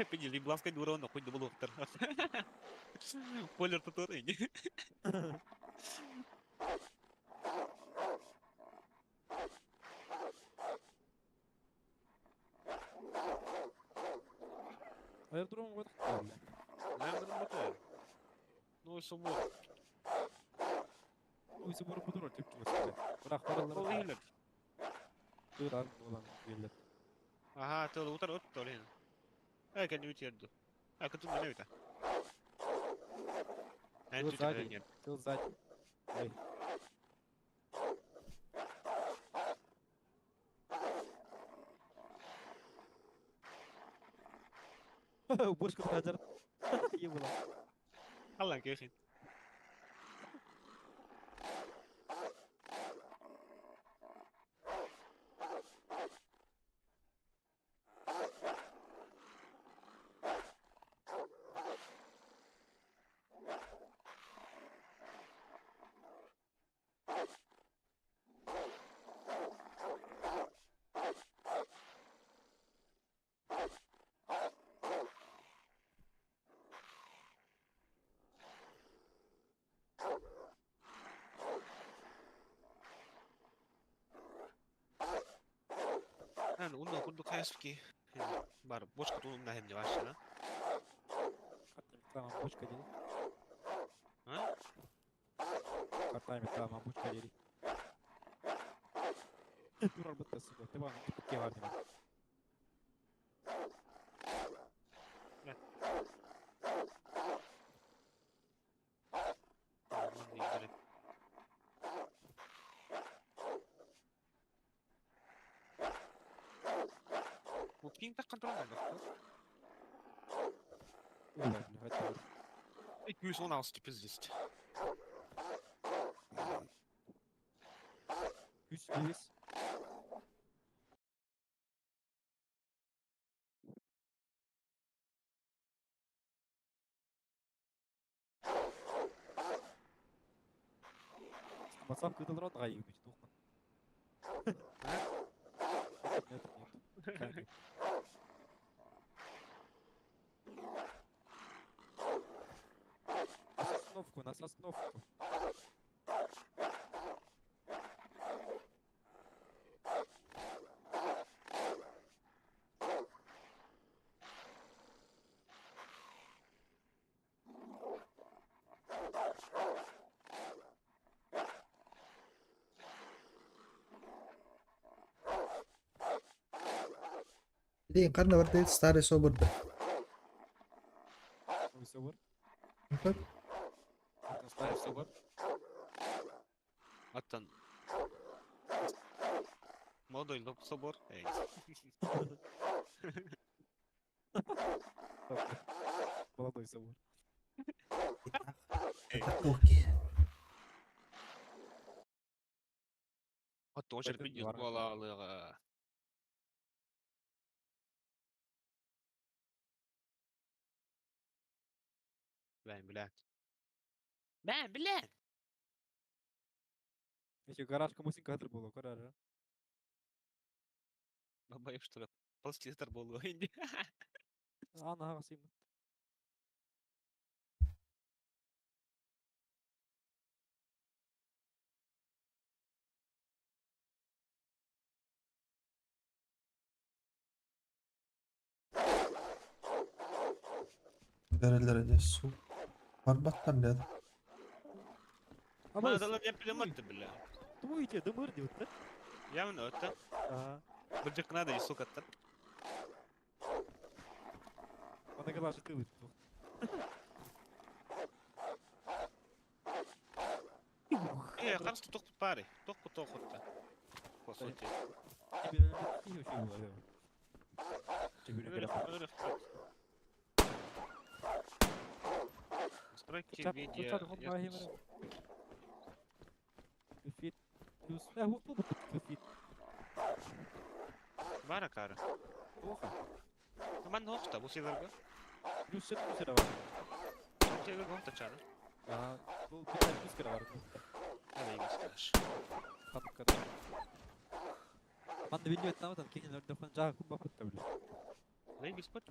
Пидели, блавка дура, но хоть думал, Полер тут. Аэродром вот бля. Наверное, мотор. Ну, сумор. Ну, если буду буду тип бля. Бірақ баралар. Ол Туйран болан келет. Ага, ты утар от толин. Ай, кан юти. А, кату не вита. Тыл сзади. Тыл сзади. Эй. Уборщик хазар. Ебала. Алла, кехин. Эн, унна курдук хайспки. Бар, бочка тун на хемне ваше, да? Там бочка дели. А? Картами там бочка дели. Турар бытта сука. Ты ван кевар. Киин таххан туран да. Ой, бля, хотел. 216 пиздец. Үс бес. Басам кытылрон гайы бит тухман. Нет, нет, нет. На сосновку, на сосновку. Блин, ханна барда старый собор да. Ой, собор. Ну-ка. Это старый собор. Аттан. Молодой лоб собор. Эй. Молодой собор. Токи. Аттан очер видео буолаалыга. Бэн билэн. Бэн билэн. Еще гараж кому син кадр было, карара. Бабай что Полститер буолуо инди. Ана хасим. Дәрелер су. Барбаттан деді. Мана дала деп билематты бля. Туйте, дымыр диют, да? Явно это. Ага. Бырдык надо и сука та. Она глажа ты Э, харс тох пари. Тох тох та. По сути. Настройки видео. Бара кара. Ман нохта, бу силерге. Плюс 7 плюс var. Силерге нохта чара. Ага, бұл 5 плюс var. Hadi iyi göster. Ханка. Манна видео там там кихин өрдөкөн жаа кубба кутта биле. Лей беспот.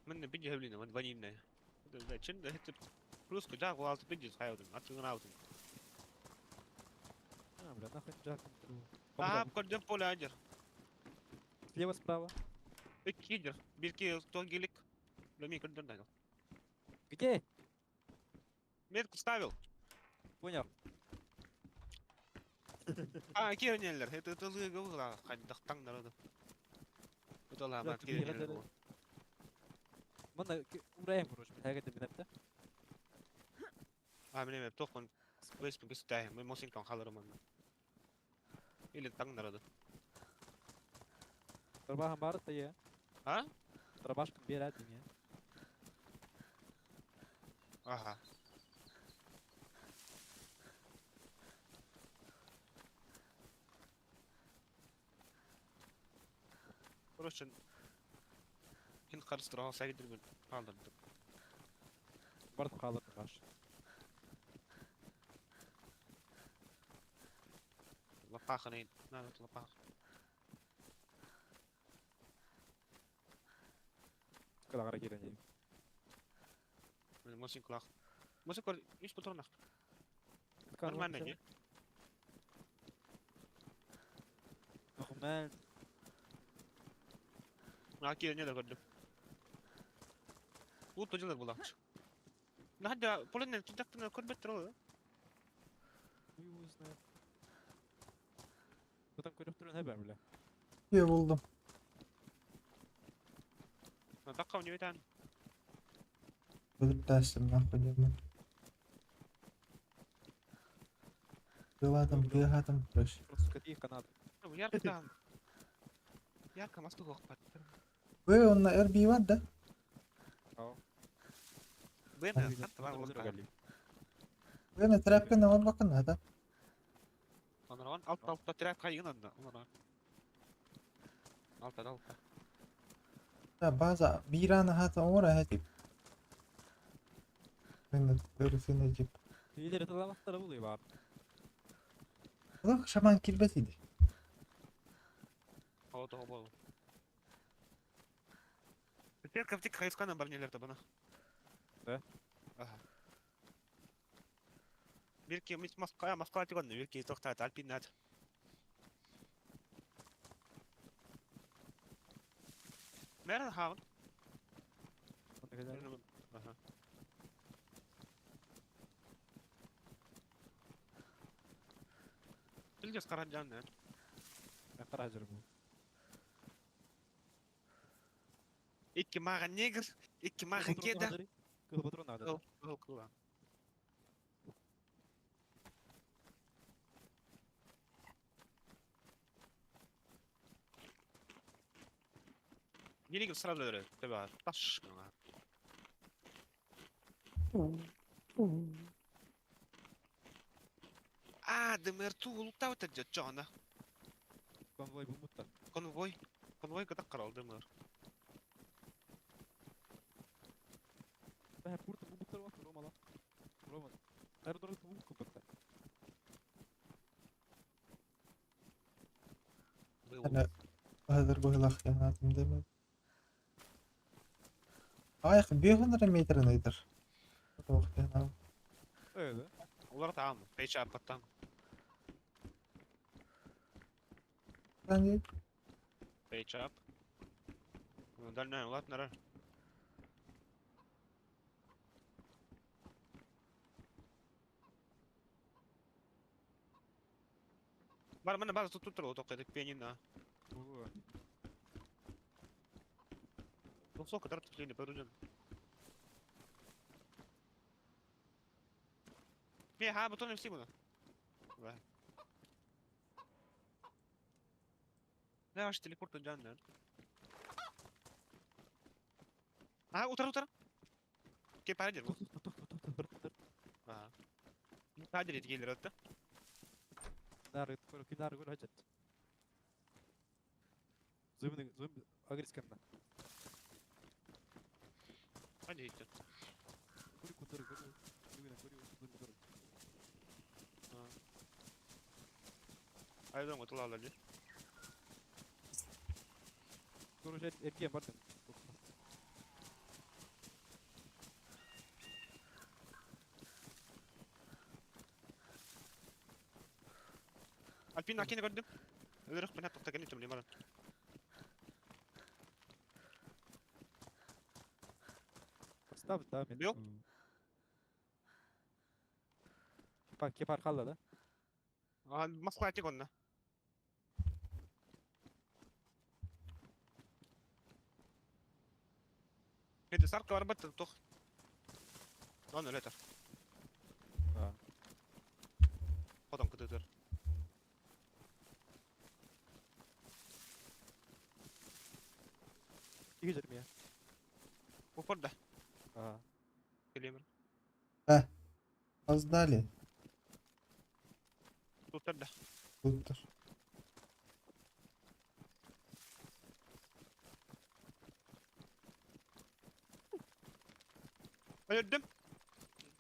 Мен видео хевлина, мен ванимне. Да, чин да хит плюс куда гуалт видео хайодun, атыгын аутун. А, бля, нахуй жаа Аа, көрдüm поле ажыр. Слева, справа. Икки Бирки тонгилик. Леми көрдüm да. Где? Метку ставил. Понял. А, кирнелер. Это это лыгы хандактан народу. Это лама кирнелер. Мана урайым, короче, хагат бинепте. А, мен тохон веспен кыстай, мен мосин кан халырым. Или таң народу. Тарбахан бар та я. А? Тарбашкын берәдим я. Ага. Короче, кин карыстырга сагидир калдырдык. Барып калыр баш. Лапахын, надо лапах. Калагара кирен. Мен мосин кулак. Мосин кол, иш патронах. Нормально, не? Нормально. А кирнелер көрдүм. Бу тожилер булакчы. Надя, поленен тудактын көрбөттөр ол. Хуй его знает. Потом көрүп турган хәбәр бля. Е болдum. Дакка не битан. Өлүп тастым нахуй деймін. Быладым, быхатым, короче. Просто какие канаты. Ярктан. Ярко мас туһуохпаттар. Вы онно РБ бар да? Бэна, хатта бар олукка. Бэна тряпканы бар бакын да. Онорон алта алта тряпка йын онно. Онорон. Алта алта. Да база бираны хата ора хатип. Бэна өрүсүнэ жип. Тилери таламаттара булуй бар. Улах шаман килбес иди. О, того болу. Церковь тик хайскана бар нелер табана. Да? Ага. Бирки мис Москва, Москва тигон, бирки тохтат альпинат. Мэрен хаун. Ага. Илгес караджан, да. Каражыр бу. Икки мага негр, икки мага кеда. Кыл патрон надо. Кыл, кыл, кыл. Нелигил сразу говорю, тебя таш. А, ДМРТ улуктау это Джона. Конвой бумутта. Конвой. Конвой когда карал ДМР. Бә пурт бумуттар бар, Ромала. Рома. Аэродром бумут купатта. Ана хазыр быһылах янатым деме. Аяқ 500 метр ыйтыр. Тоқ янам. Öyle. Олар там, печа апаттан. Тан Печа ап. Дальная улат нара. Бар мына база тут тут только это пианино. Ну сколько дар тут подруган. Не, ха, потом все буду. Да. Да, ваш телепорт джан, да. А, утра, утра. Ке парадер бу. Ага. Парадер келер атты. Нар көр, көр хажат. Зумны, зум агрисканна. Hadi gitti. Көр кутыр көр. Көр көр зум көр. Айдан отул алалы. Көр эркен бардым. Альпин акени көрдүм. Өлөрөк менен токтогон итим лимаран. Став да мен. Yok. Кепар кепар калды да. А Москва тик онна. Эти сарка бар бат тох. Он өлөтөр. А. Потом кытытыр. Иге жерме. Упор да. А. Келемир. Создали. Туттар да. Туттар. Өлдүм.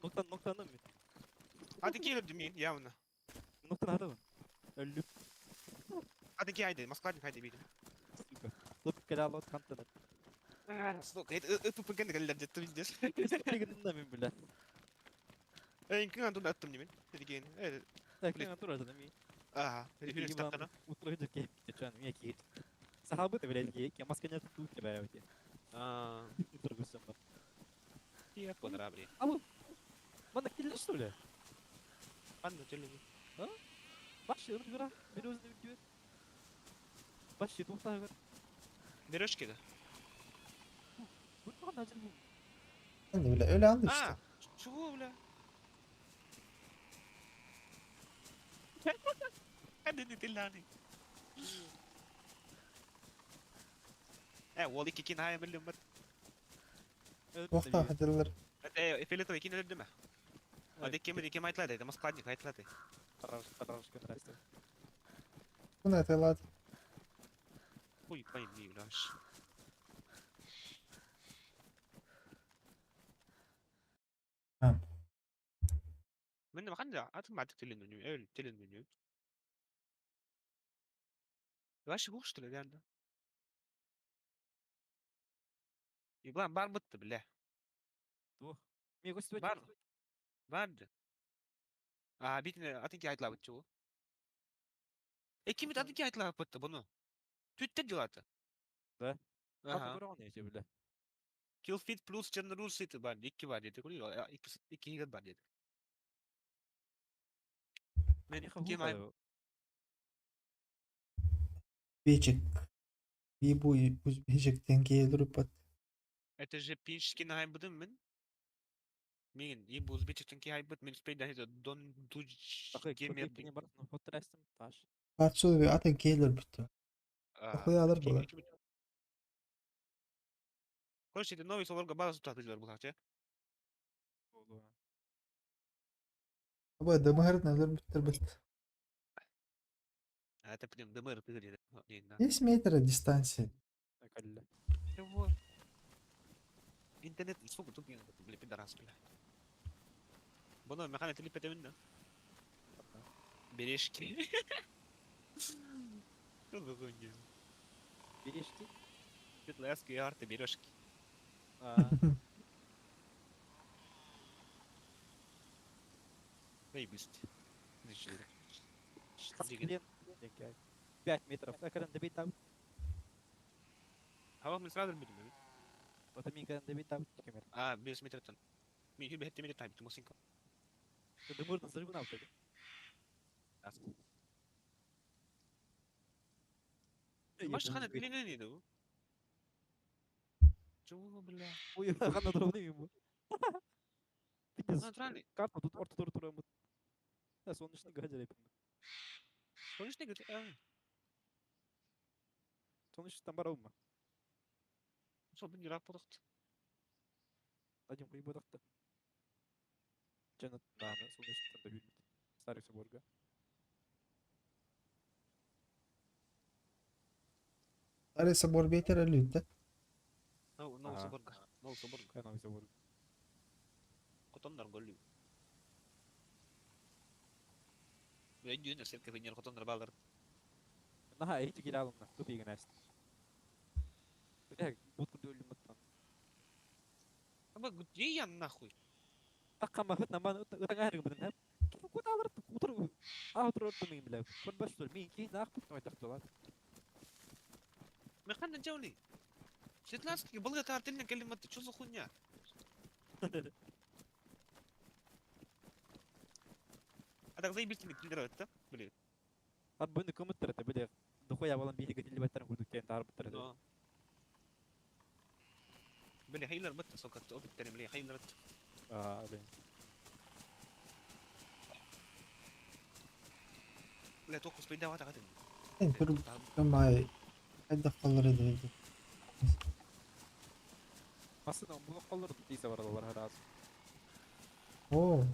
Ноктан ноктан mı? Hadi ki öldüm мен явно. Ноктан аты. Өлүп. Hadi ki haydi. Москва haydi бейдим. Сука. Лоп калалот кантан. Сука, это тупо ген гэллер жетти билдес. Дегенде мен биле. Эн кин андун аттым немен. Деген. Э, Экен тура да ми. ага. Хүрес тактана. Утро жерге чан ми ки. Сахабы блядь, ки маска не тут тебя эти. А, Тургусам. я понравили. Мана килли что ли? Анда төлөбү. Баш ыргыра, бир өзүнө бир. Баш тухта Берешке да. Бу кандай жер бу? Sen de bile öyle aldı işte. А, чего, бля? Hadi ne dilani. Э, ол икки кин хайа билим бат. Туохтаах хадьыллар. Э, фиолетовый кин өлөрдүм. Ады ким ким айтлады, это москладник айтлады. Кун атылат. Хуй пойми, блядь. А. Мен ханда атын матык телен меню, эл телен меню. Вообще хуш что ли, реально? Иблан бар бытты, бля. Бар. Барды. А, битне атын ки айтла бытты ол. Э, ким атын ки айтла бытты бұны? Түттер делаты. Да? Ага. Killfeed плюс General City бар, iki бар dedi. İki, iki yigit бар dedi. Мен ким ай Бечик. Бибу узбечиктен келдирип Это же пиншкин хайбыдым мен. Мен и бу узбечиктен ки хайбыт мен спейда это дон дуж гемер. Parçalı bir атын келдирип битти. Охуялар булар. Короче, это новый солорга база tutabilirler bu haça. Аба дымыр нелер биттер бит. А это прям ДМР тыгыр 10 метров дистанция. Чего? Интернет, сколько тут не бля, пидорас, бля. Бұны механа телеп етемін да. Берешки. Что за хуйня? Берешки? Светлоярские арты, бережки. Заебись. 5 метров. А когда добить там? А мы сразу будем. Вот ми когда добить там камера. А, 5 метров там. Ми хюбе метров там, ты мусинка. Дымырны взрывы нам тогда. Маш хана длинный не ду. Чего, бля? Ой, хана дровны ему. Натуральный. Карта тут орто тур тур Да, солнечный гаджет. Солнечный гаджет. Солнечный там бараума. Сол bin рап болдық. Один хуй бодақта. Жанат да, солнечный там да билмит. Старый соборга. Старый собор бетер әлүтті. Новый соборга. Новый соборга. Новый соборга. Котондар голлю. Өйдүүн өсер кефенер котондар балар. Наха, эти килалымна, тупиген әст. Бля, будку дөлүм мыттан. Аба, где я нахуй? Такка махыт наман ытаңа хэрэг бидэн хэп. Кут алыр утыр аутыр мин бля. Кон баш тур мин ки нах пут той тактылар. Механа жаули. Светланский был это артельный калимат, что за хуйня? А так заебись мне киллер это, блин. Ат буну көмөттөр это бля. Дохуя балан биһиге тилбеттер курдук тен тарбыттыр. Бля, хейлер бит, сука, опыт бля, хейлер. А, блин. Бля, только успей давать, а ты. Тур бай. Хайда қалыр еді. Aslında bu kalır дейсе бар алар раз. О,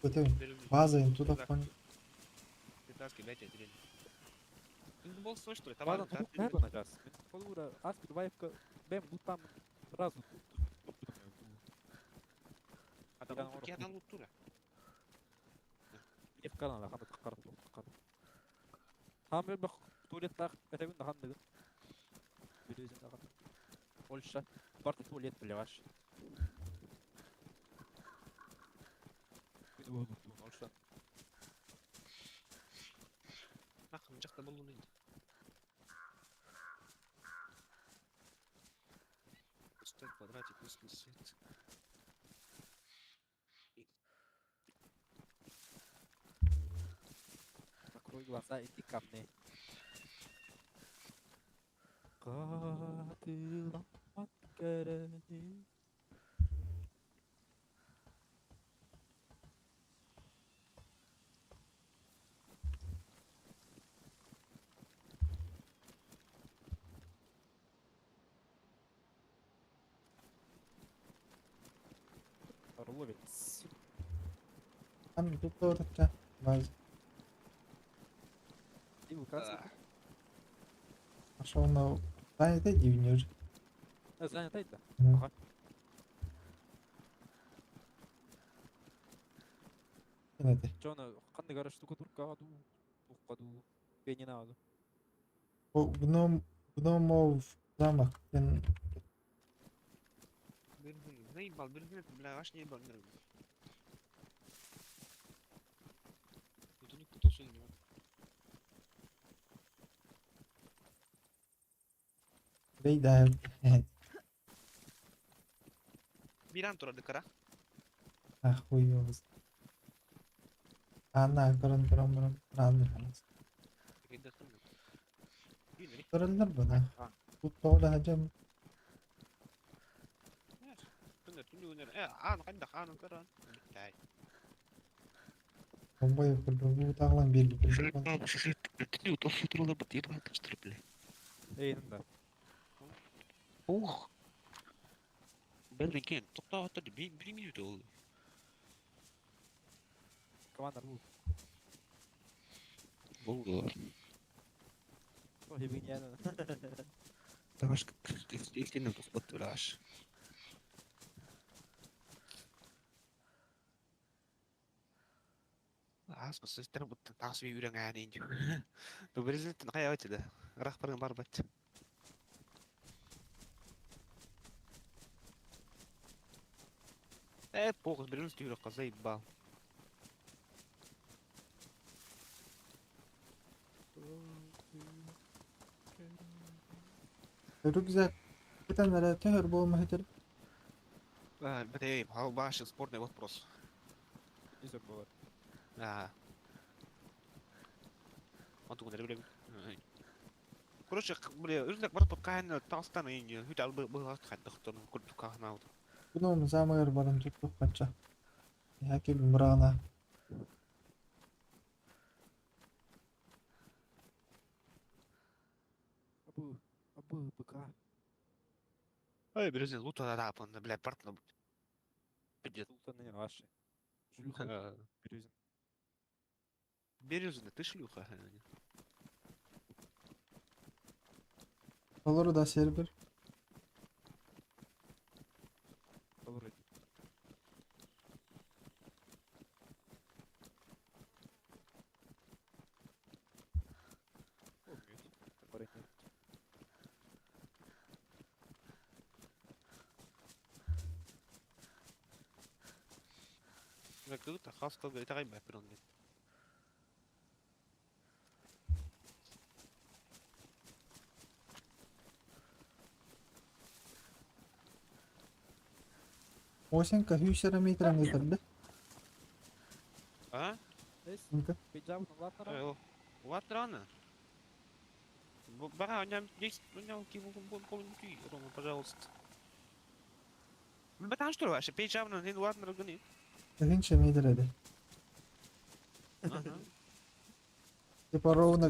өте база им туда кон. Светланский, блядь, я тебе. Ты был слышь, что ли? Ладно, тут наверное раз. Полура, аспид вайфка, бэм, тут там сразу. А там я лутура. Ефкана, ханда таққар, таққар. Хамыр бақ туалет тақ, этегін да ханда. Билезин да ханда. Ольша, барты туалет білеваш. Ольша. Нахуй, жақта болуын енді. Пустой квадратик, узкий свет. Закрой глаза, иди ко мне. Катыламат кәрәне. Аны туттабатачча база. И вулканский. Пошел на занято дивни уже. Занято это? Мгм. Ага. Это. Чона, қандай гара штукатурка ду, тухка ду, пенина ду. О, гном, гномов замок. Мен Заебал, бир бля, аж не ебал. Бейда. Биран турады кара. Ахуй его. Ана, көрін тұрам бұрын. Ранды халас. Көрілдір бұна. Тут тоғыла хажам. Бомбай көрді. Бұл тағылан белгі. Эй, да. Ух. Белген, тоқтап bir, bir minut oldu. Команда бу. Болду. Ой, биньяна. Даваш, ектенен тоқтатты аш. Ас быс истер бут тас би үрәң әне инде. Бу президент кая өтеді. Рахбарың бар бат. Э, похуй, береміз түйрек қызай бал. Рюкзак. Кетен төхөр болма хөтер. Бля, ваш спорный вопрос. Не забывай. А. Короче, бля, рюкзак бар кайны тастан инде. Хүт ал был хаттыктан курту кахна. Гном замыгыр барын туттук кача. Яки бұрағына. Абы, абы, быка. Ой, березин лута да, бля, партна. Пиздец. Султан не ваши. Шлюха, Березин. Березина, ты шлюха. Olur da server. Вроде. О, мют. Парень. Круто, хаска, говорит, ай, бля, Осенка хүйсера метрен өтірді. А? Инка. Ладно, рано. Бага, у меня 10, у меня Рома, пожалуйста. Братан, что ли, ваше? Пейджавно, не ладно, рогани. Хүйінше метр еді. Типа ровно,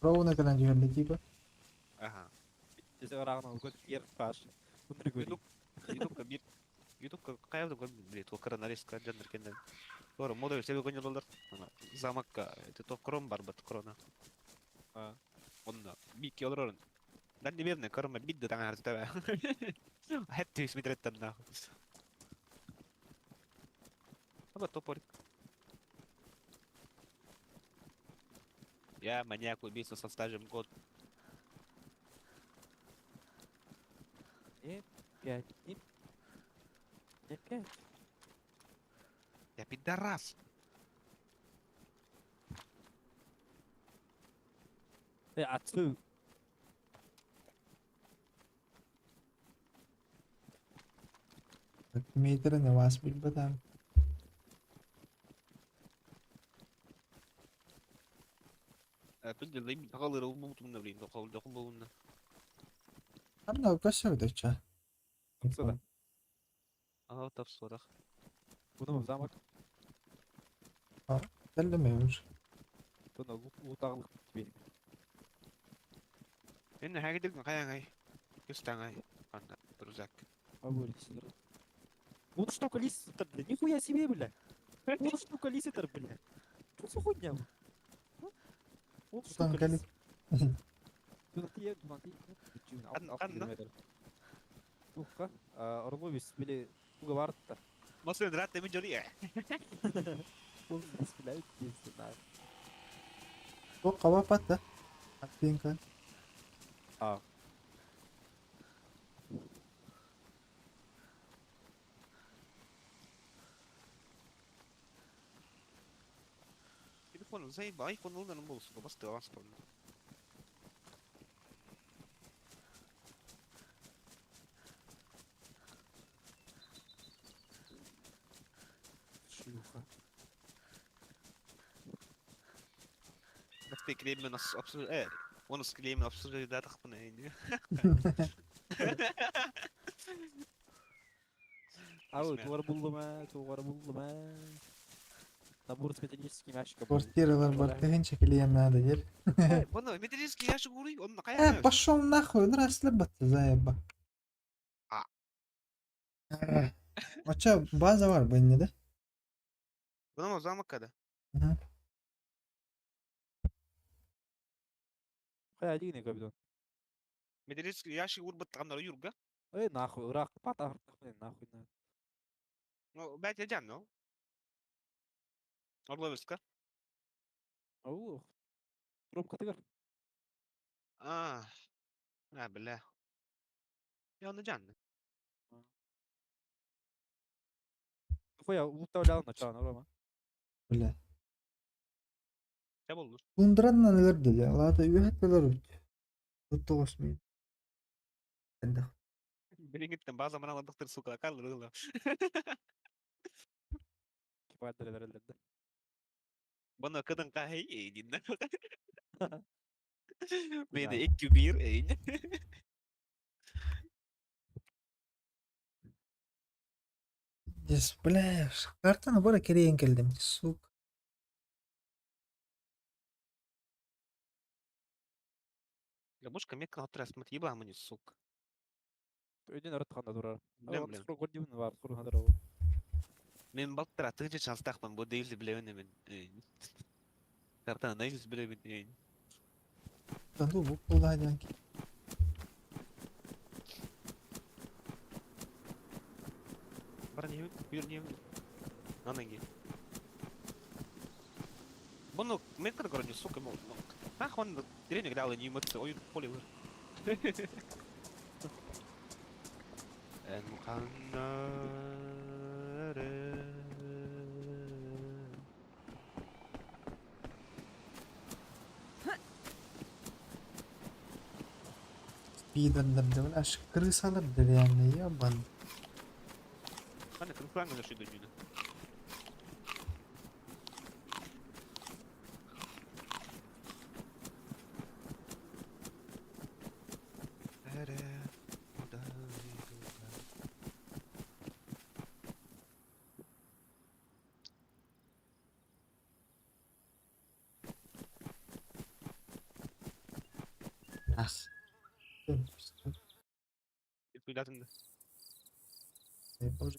ровно калан жіберді, типа. Ага. Ютуб, Ютуб кайда блин, то нарезка жанр кенден. Тора мода себе гонялар. Замакка, это то кром барбат крона. А. Онна бик ялрорын. Дан не верно, корма бит да таңар таба. Хэтти смотреть нахуй. Аба топорик. Я маньяк убийца со стажем год. Не пять, не... Не пять. Я пидорас. Отцу. Метр не вас билбетем. Тут қалыр улмутумна блин, дохол болунна. Анда көсөйдөчө. Тапсыда. А, тапсырах. Буну замок. Теллемеймиш. Буну лутағылық тебе. Энэ хагдаг каянгай. Кыстангай. Анда рюкзак. Поборись. Вот столько листьев, бля, нихуя себе, бля. Он, сука, лиситер, бля. Что за хуйня? Он, сука, Тутан лис. калик. Ханна? Туха, Орловис били туга Масын рат мен жори. Бу каба патта. Аппинка. А. Телефон заеба, айфон улдан бол сука, басты аласың. Шлюха. Басты клеймен абсолют э. Оны клеймен абсолют да тахпын эйни. Ау, туар булдым, туар булдым. Набор с металлическими ящиками. Квартиралар бар тыгынча клиент надо дер. Бұны металлический ящик урый, он кая. Пошел нахуй, нравится бат заеба. А. Оча база бар бу да? Бұны замок када. Кая дигән кабидон. Металлический ящик ур баттаган юрга. Эй, нахуй, урак, пата, нахуй. Ну, бәт жан, ну. Орловиска. Ау. Пробка тыгар. А. А, бля. Я оны жан. Хуя, улуттау начало, норма. Бля. Не болду? Тундрадан өлөрдү я. Лада үйәт өлөр. Тутту космой. Энде. Билингиттен база маналадыктыр, сука, калды. Кипадыр. Бұны кыдын кахей эйдин. Мені 2-1 эйн. Дес, бля, картаны бара керейин келдим, сука. Лягушка мекка отрас мат ебла мани, сука. Өйден ырытканда турар. Билем, билем. Скоро бар, скоро хадыр. Мен балтыра тыгынча чанстакмын, бу дейли билебин мен. Картаны найзис билебин. Танду бу кулладан. Бар не бир не. Ананги. Бұны мен кыргыры сука мол. Нахуй он деревня грала не мыться, ой, поле вы. Спидердер деп, аш крысалар деревня, ебан. Ана крыслаңы наши дойдүнө. Ах. Туйлатынды. Боже.